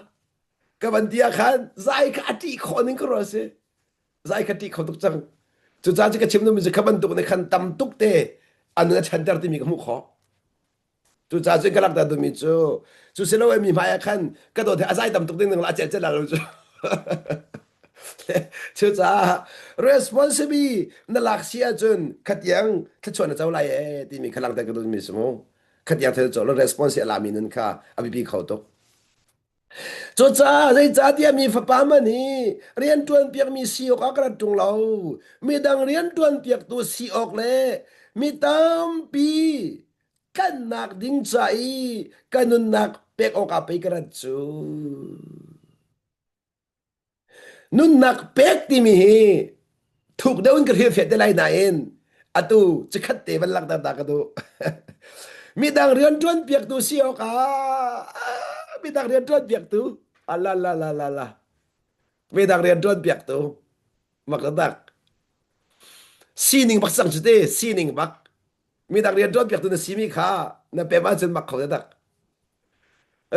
ka van ti ah khan zai kha a ṭih khawh ning ka ruah si zai kha ṭih kho tuk cang cucaah cu ka chim duhmi cu kha bantuk nih khan tam tuk te a nun a chanter timi ka hmuh khawh Cucaah cun ka langhter duhmi cu cu si lo mi hmai ah khan ka dawt he a zai tam tuk ding ding a cel cel lo cu. Cucaah responsibility na lak si ahcun khatiang thluachuah na co lai ee timi kha langhter ka duhmi si mu. Khatiang thil co lo response a lami nun kha a biapi kho tuk. Cucaah zeicahtiah mi fapa man hi rianṭuan piakmi si awkah ka rat ṭung lo. Midang rianṭuan piaktu si awk le mi tampi tlanhnak ding ca i ka nunnak pek awkah pei ka rat cu. Nunnak pek timi hi thuk deuh in ka hrilhfiah te lai nain atu cikhat te van langhter ta ka duh. Midang rianṭuan piaktu si awkah midang rianṭuan piaktu ala la la la la midang rianṭuan piaktu mak tak sining bak cang cu te sining bak midang rianṭuan piaktu na simi kha na pem ahcun mak kho tak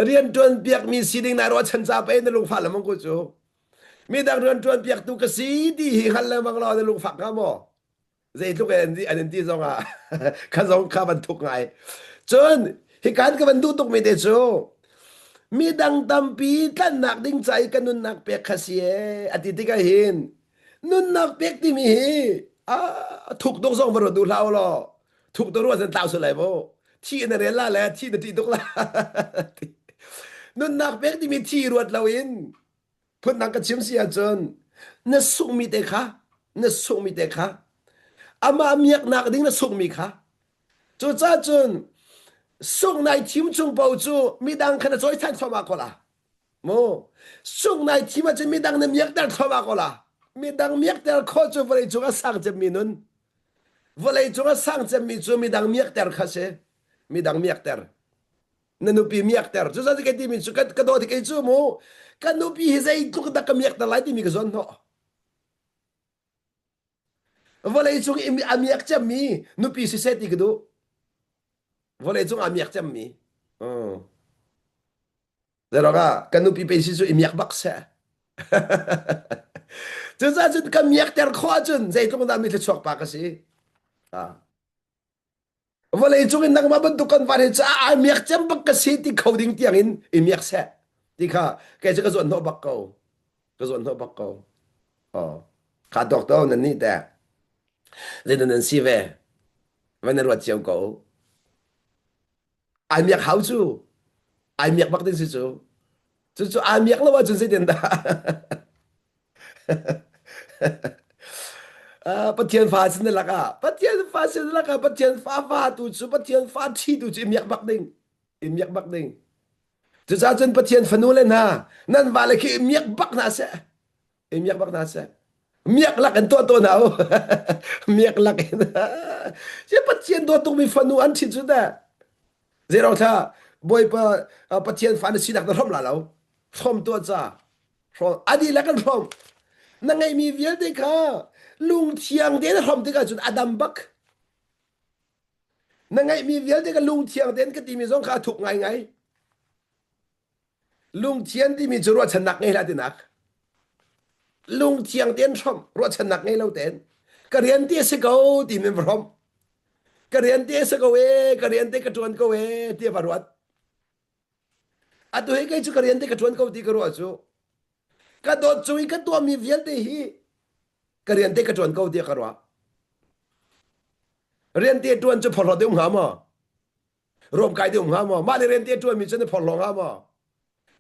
rianṭuan piakmi sining nai ruahchan ca pei na lungfah lengmang ko cu midang rianṭuan piaktu ka si ti hi hngal lengmang law na lungfak hnga maw zeitluk in an in ti zong ah kha zong kha van thuk ngai cun hikan ka van duh tukmi te cu midang tampi tlanhnak ding ca i ka nunnak pek kha si ee a ti tikah hin nunnak pek timi hi a thuk tuk zong va ruat duh hlah u law thuk tuk ruah cun tlau sual lai mu thi na rel la le thi na ṭih tuk la nunnak pek timi thi ruat loin phundang ka chim si ahcun na sunghmi te kha na sunghmi te kha amah miaknak ding na sunghmi kha cucaah cun sungh nai thim chung paoh cu midang kha na cawi than thluahmah ko la Mu sung nai thim ahcun midang na miakter thluahmah ko la. Midang miakter khawh cu vawleicung a sang cemmi nun. Vawleicung a sang cemmi cu midang miakter kha si. Midang miakter. Na nupi miakter. Cu zat ka timi cu ka dawt kei cu mu. Ka nupi hi zeitluk dah ka miakter lai timi ka zawn hnawh. Vawleicung i a miak cemmi nupi siseh ti ka duh. Vawleicung a miak cemmi. Uh. Zeirangah kan nupi pe si cu i miak bak seh. Cucaah cun ka miakter khawh ahcun zeitluk dah mi thluachuak pa ka si. Ah. Vawlei cung in nangmah bantuk kan van hi cu a miak cem bak ka si ti kho ding tiang in i miak seh ti kha kei cu ka zuan hnawh bak ko. Ka zuan hnawh bak ko. Oh. Kha dok to nan nih teh. Zeidan nan si ve? Van na ruat cio ko. Ai miak hau cu. Ai miak bak ding si cu. Cucu ai miak lo ahcun zeitin dah? Uh, Pathian fa sin lakah Pathian fa sin lakah Pathian fa fa tu cu Pathian fa ṭhi tu cu i miak bak ding i miak bak ding cucaah cun Pathian fanu le hna nan vale khi i miak bak hna seh i miak bak hna seh miak lak in tuah tuah hna u miak lak in si Pathian dawt tukmi fanu an ṭhit cu teh zeirong thla Bawipa Pathian fa na sinak na hrom la lo hrom tuah ca hrom a dihlak in hrom na ngeihmi vialte kha lungthiang tein hrom tikah cun a dam bak na ngeihmi vialte kha lungthiang tein ka timi zong kha a thuk ngaingai. Lungthian timi cu ruahchannak ngei hlah tinak. Lungthiang tein hrawmh, ruahchannak ngei lo tein. Ka rian ti a si ko ti min va hrawmh. Ka rian te a si ko e, ka rian te ka ṭuan ko e ti a va ruat. Atu hi kei cu ka rian te ka ṭuan ko ti ka ruah cu. Ka dawt cung i ka tuahmi vialte hi ka rian te ka ṭuan ko tiah ka ruah. Rian te ṭuan cu phorhlawt deuh hnga maw? Ruam kai deuh hnga maw? Mah le rian te ṭuanmi cu na phorhlaw hnga maw?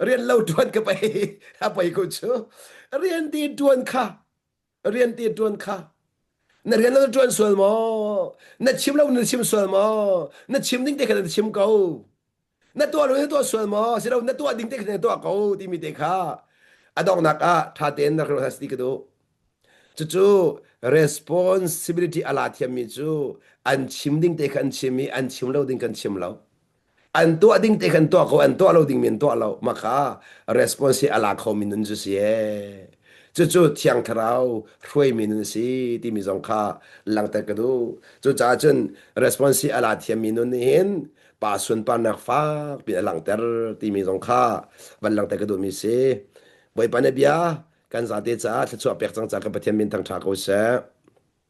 Rian lo ṭuan ka pei a pei ko cu. Rian te ṭuan kha rian te ṭuan kha na rian lo na ṭuan sual maw? Na chim lo na chim sual maw? Na chim ding te kha na chim ko. Na tuah lo na tuah sual maw? Si lo na tuah ding te kha na tuah ko timi te kha a donghnak ah ṭha tein na rak ti ka duh. Cucu responsibility a la thiammi cu an chim ding te kha an chim i an chim lo ding kan chim lo. An tuah ding te kha an tuah ko, an tuah lo ding mi an tuah lo. Mah kha response a la khomi nun cu si ee. Cucu Thiang Thlarau hruaimi nun a si timi zong kha langhter ka duh. Cucaah cun response a la thiammi nun nih hin pa sunparnak fak piin a langhter timi zong kha van langhter ka duhmi si. Bawipa na bia kan zate caah thluachuah pek cang ca kan Pathian min thangṭha ko seh.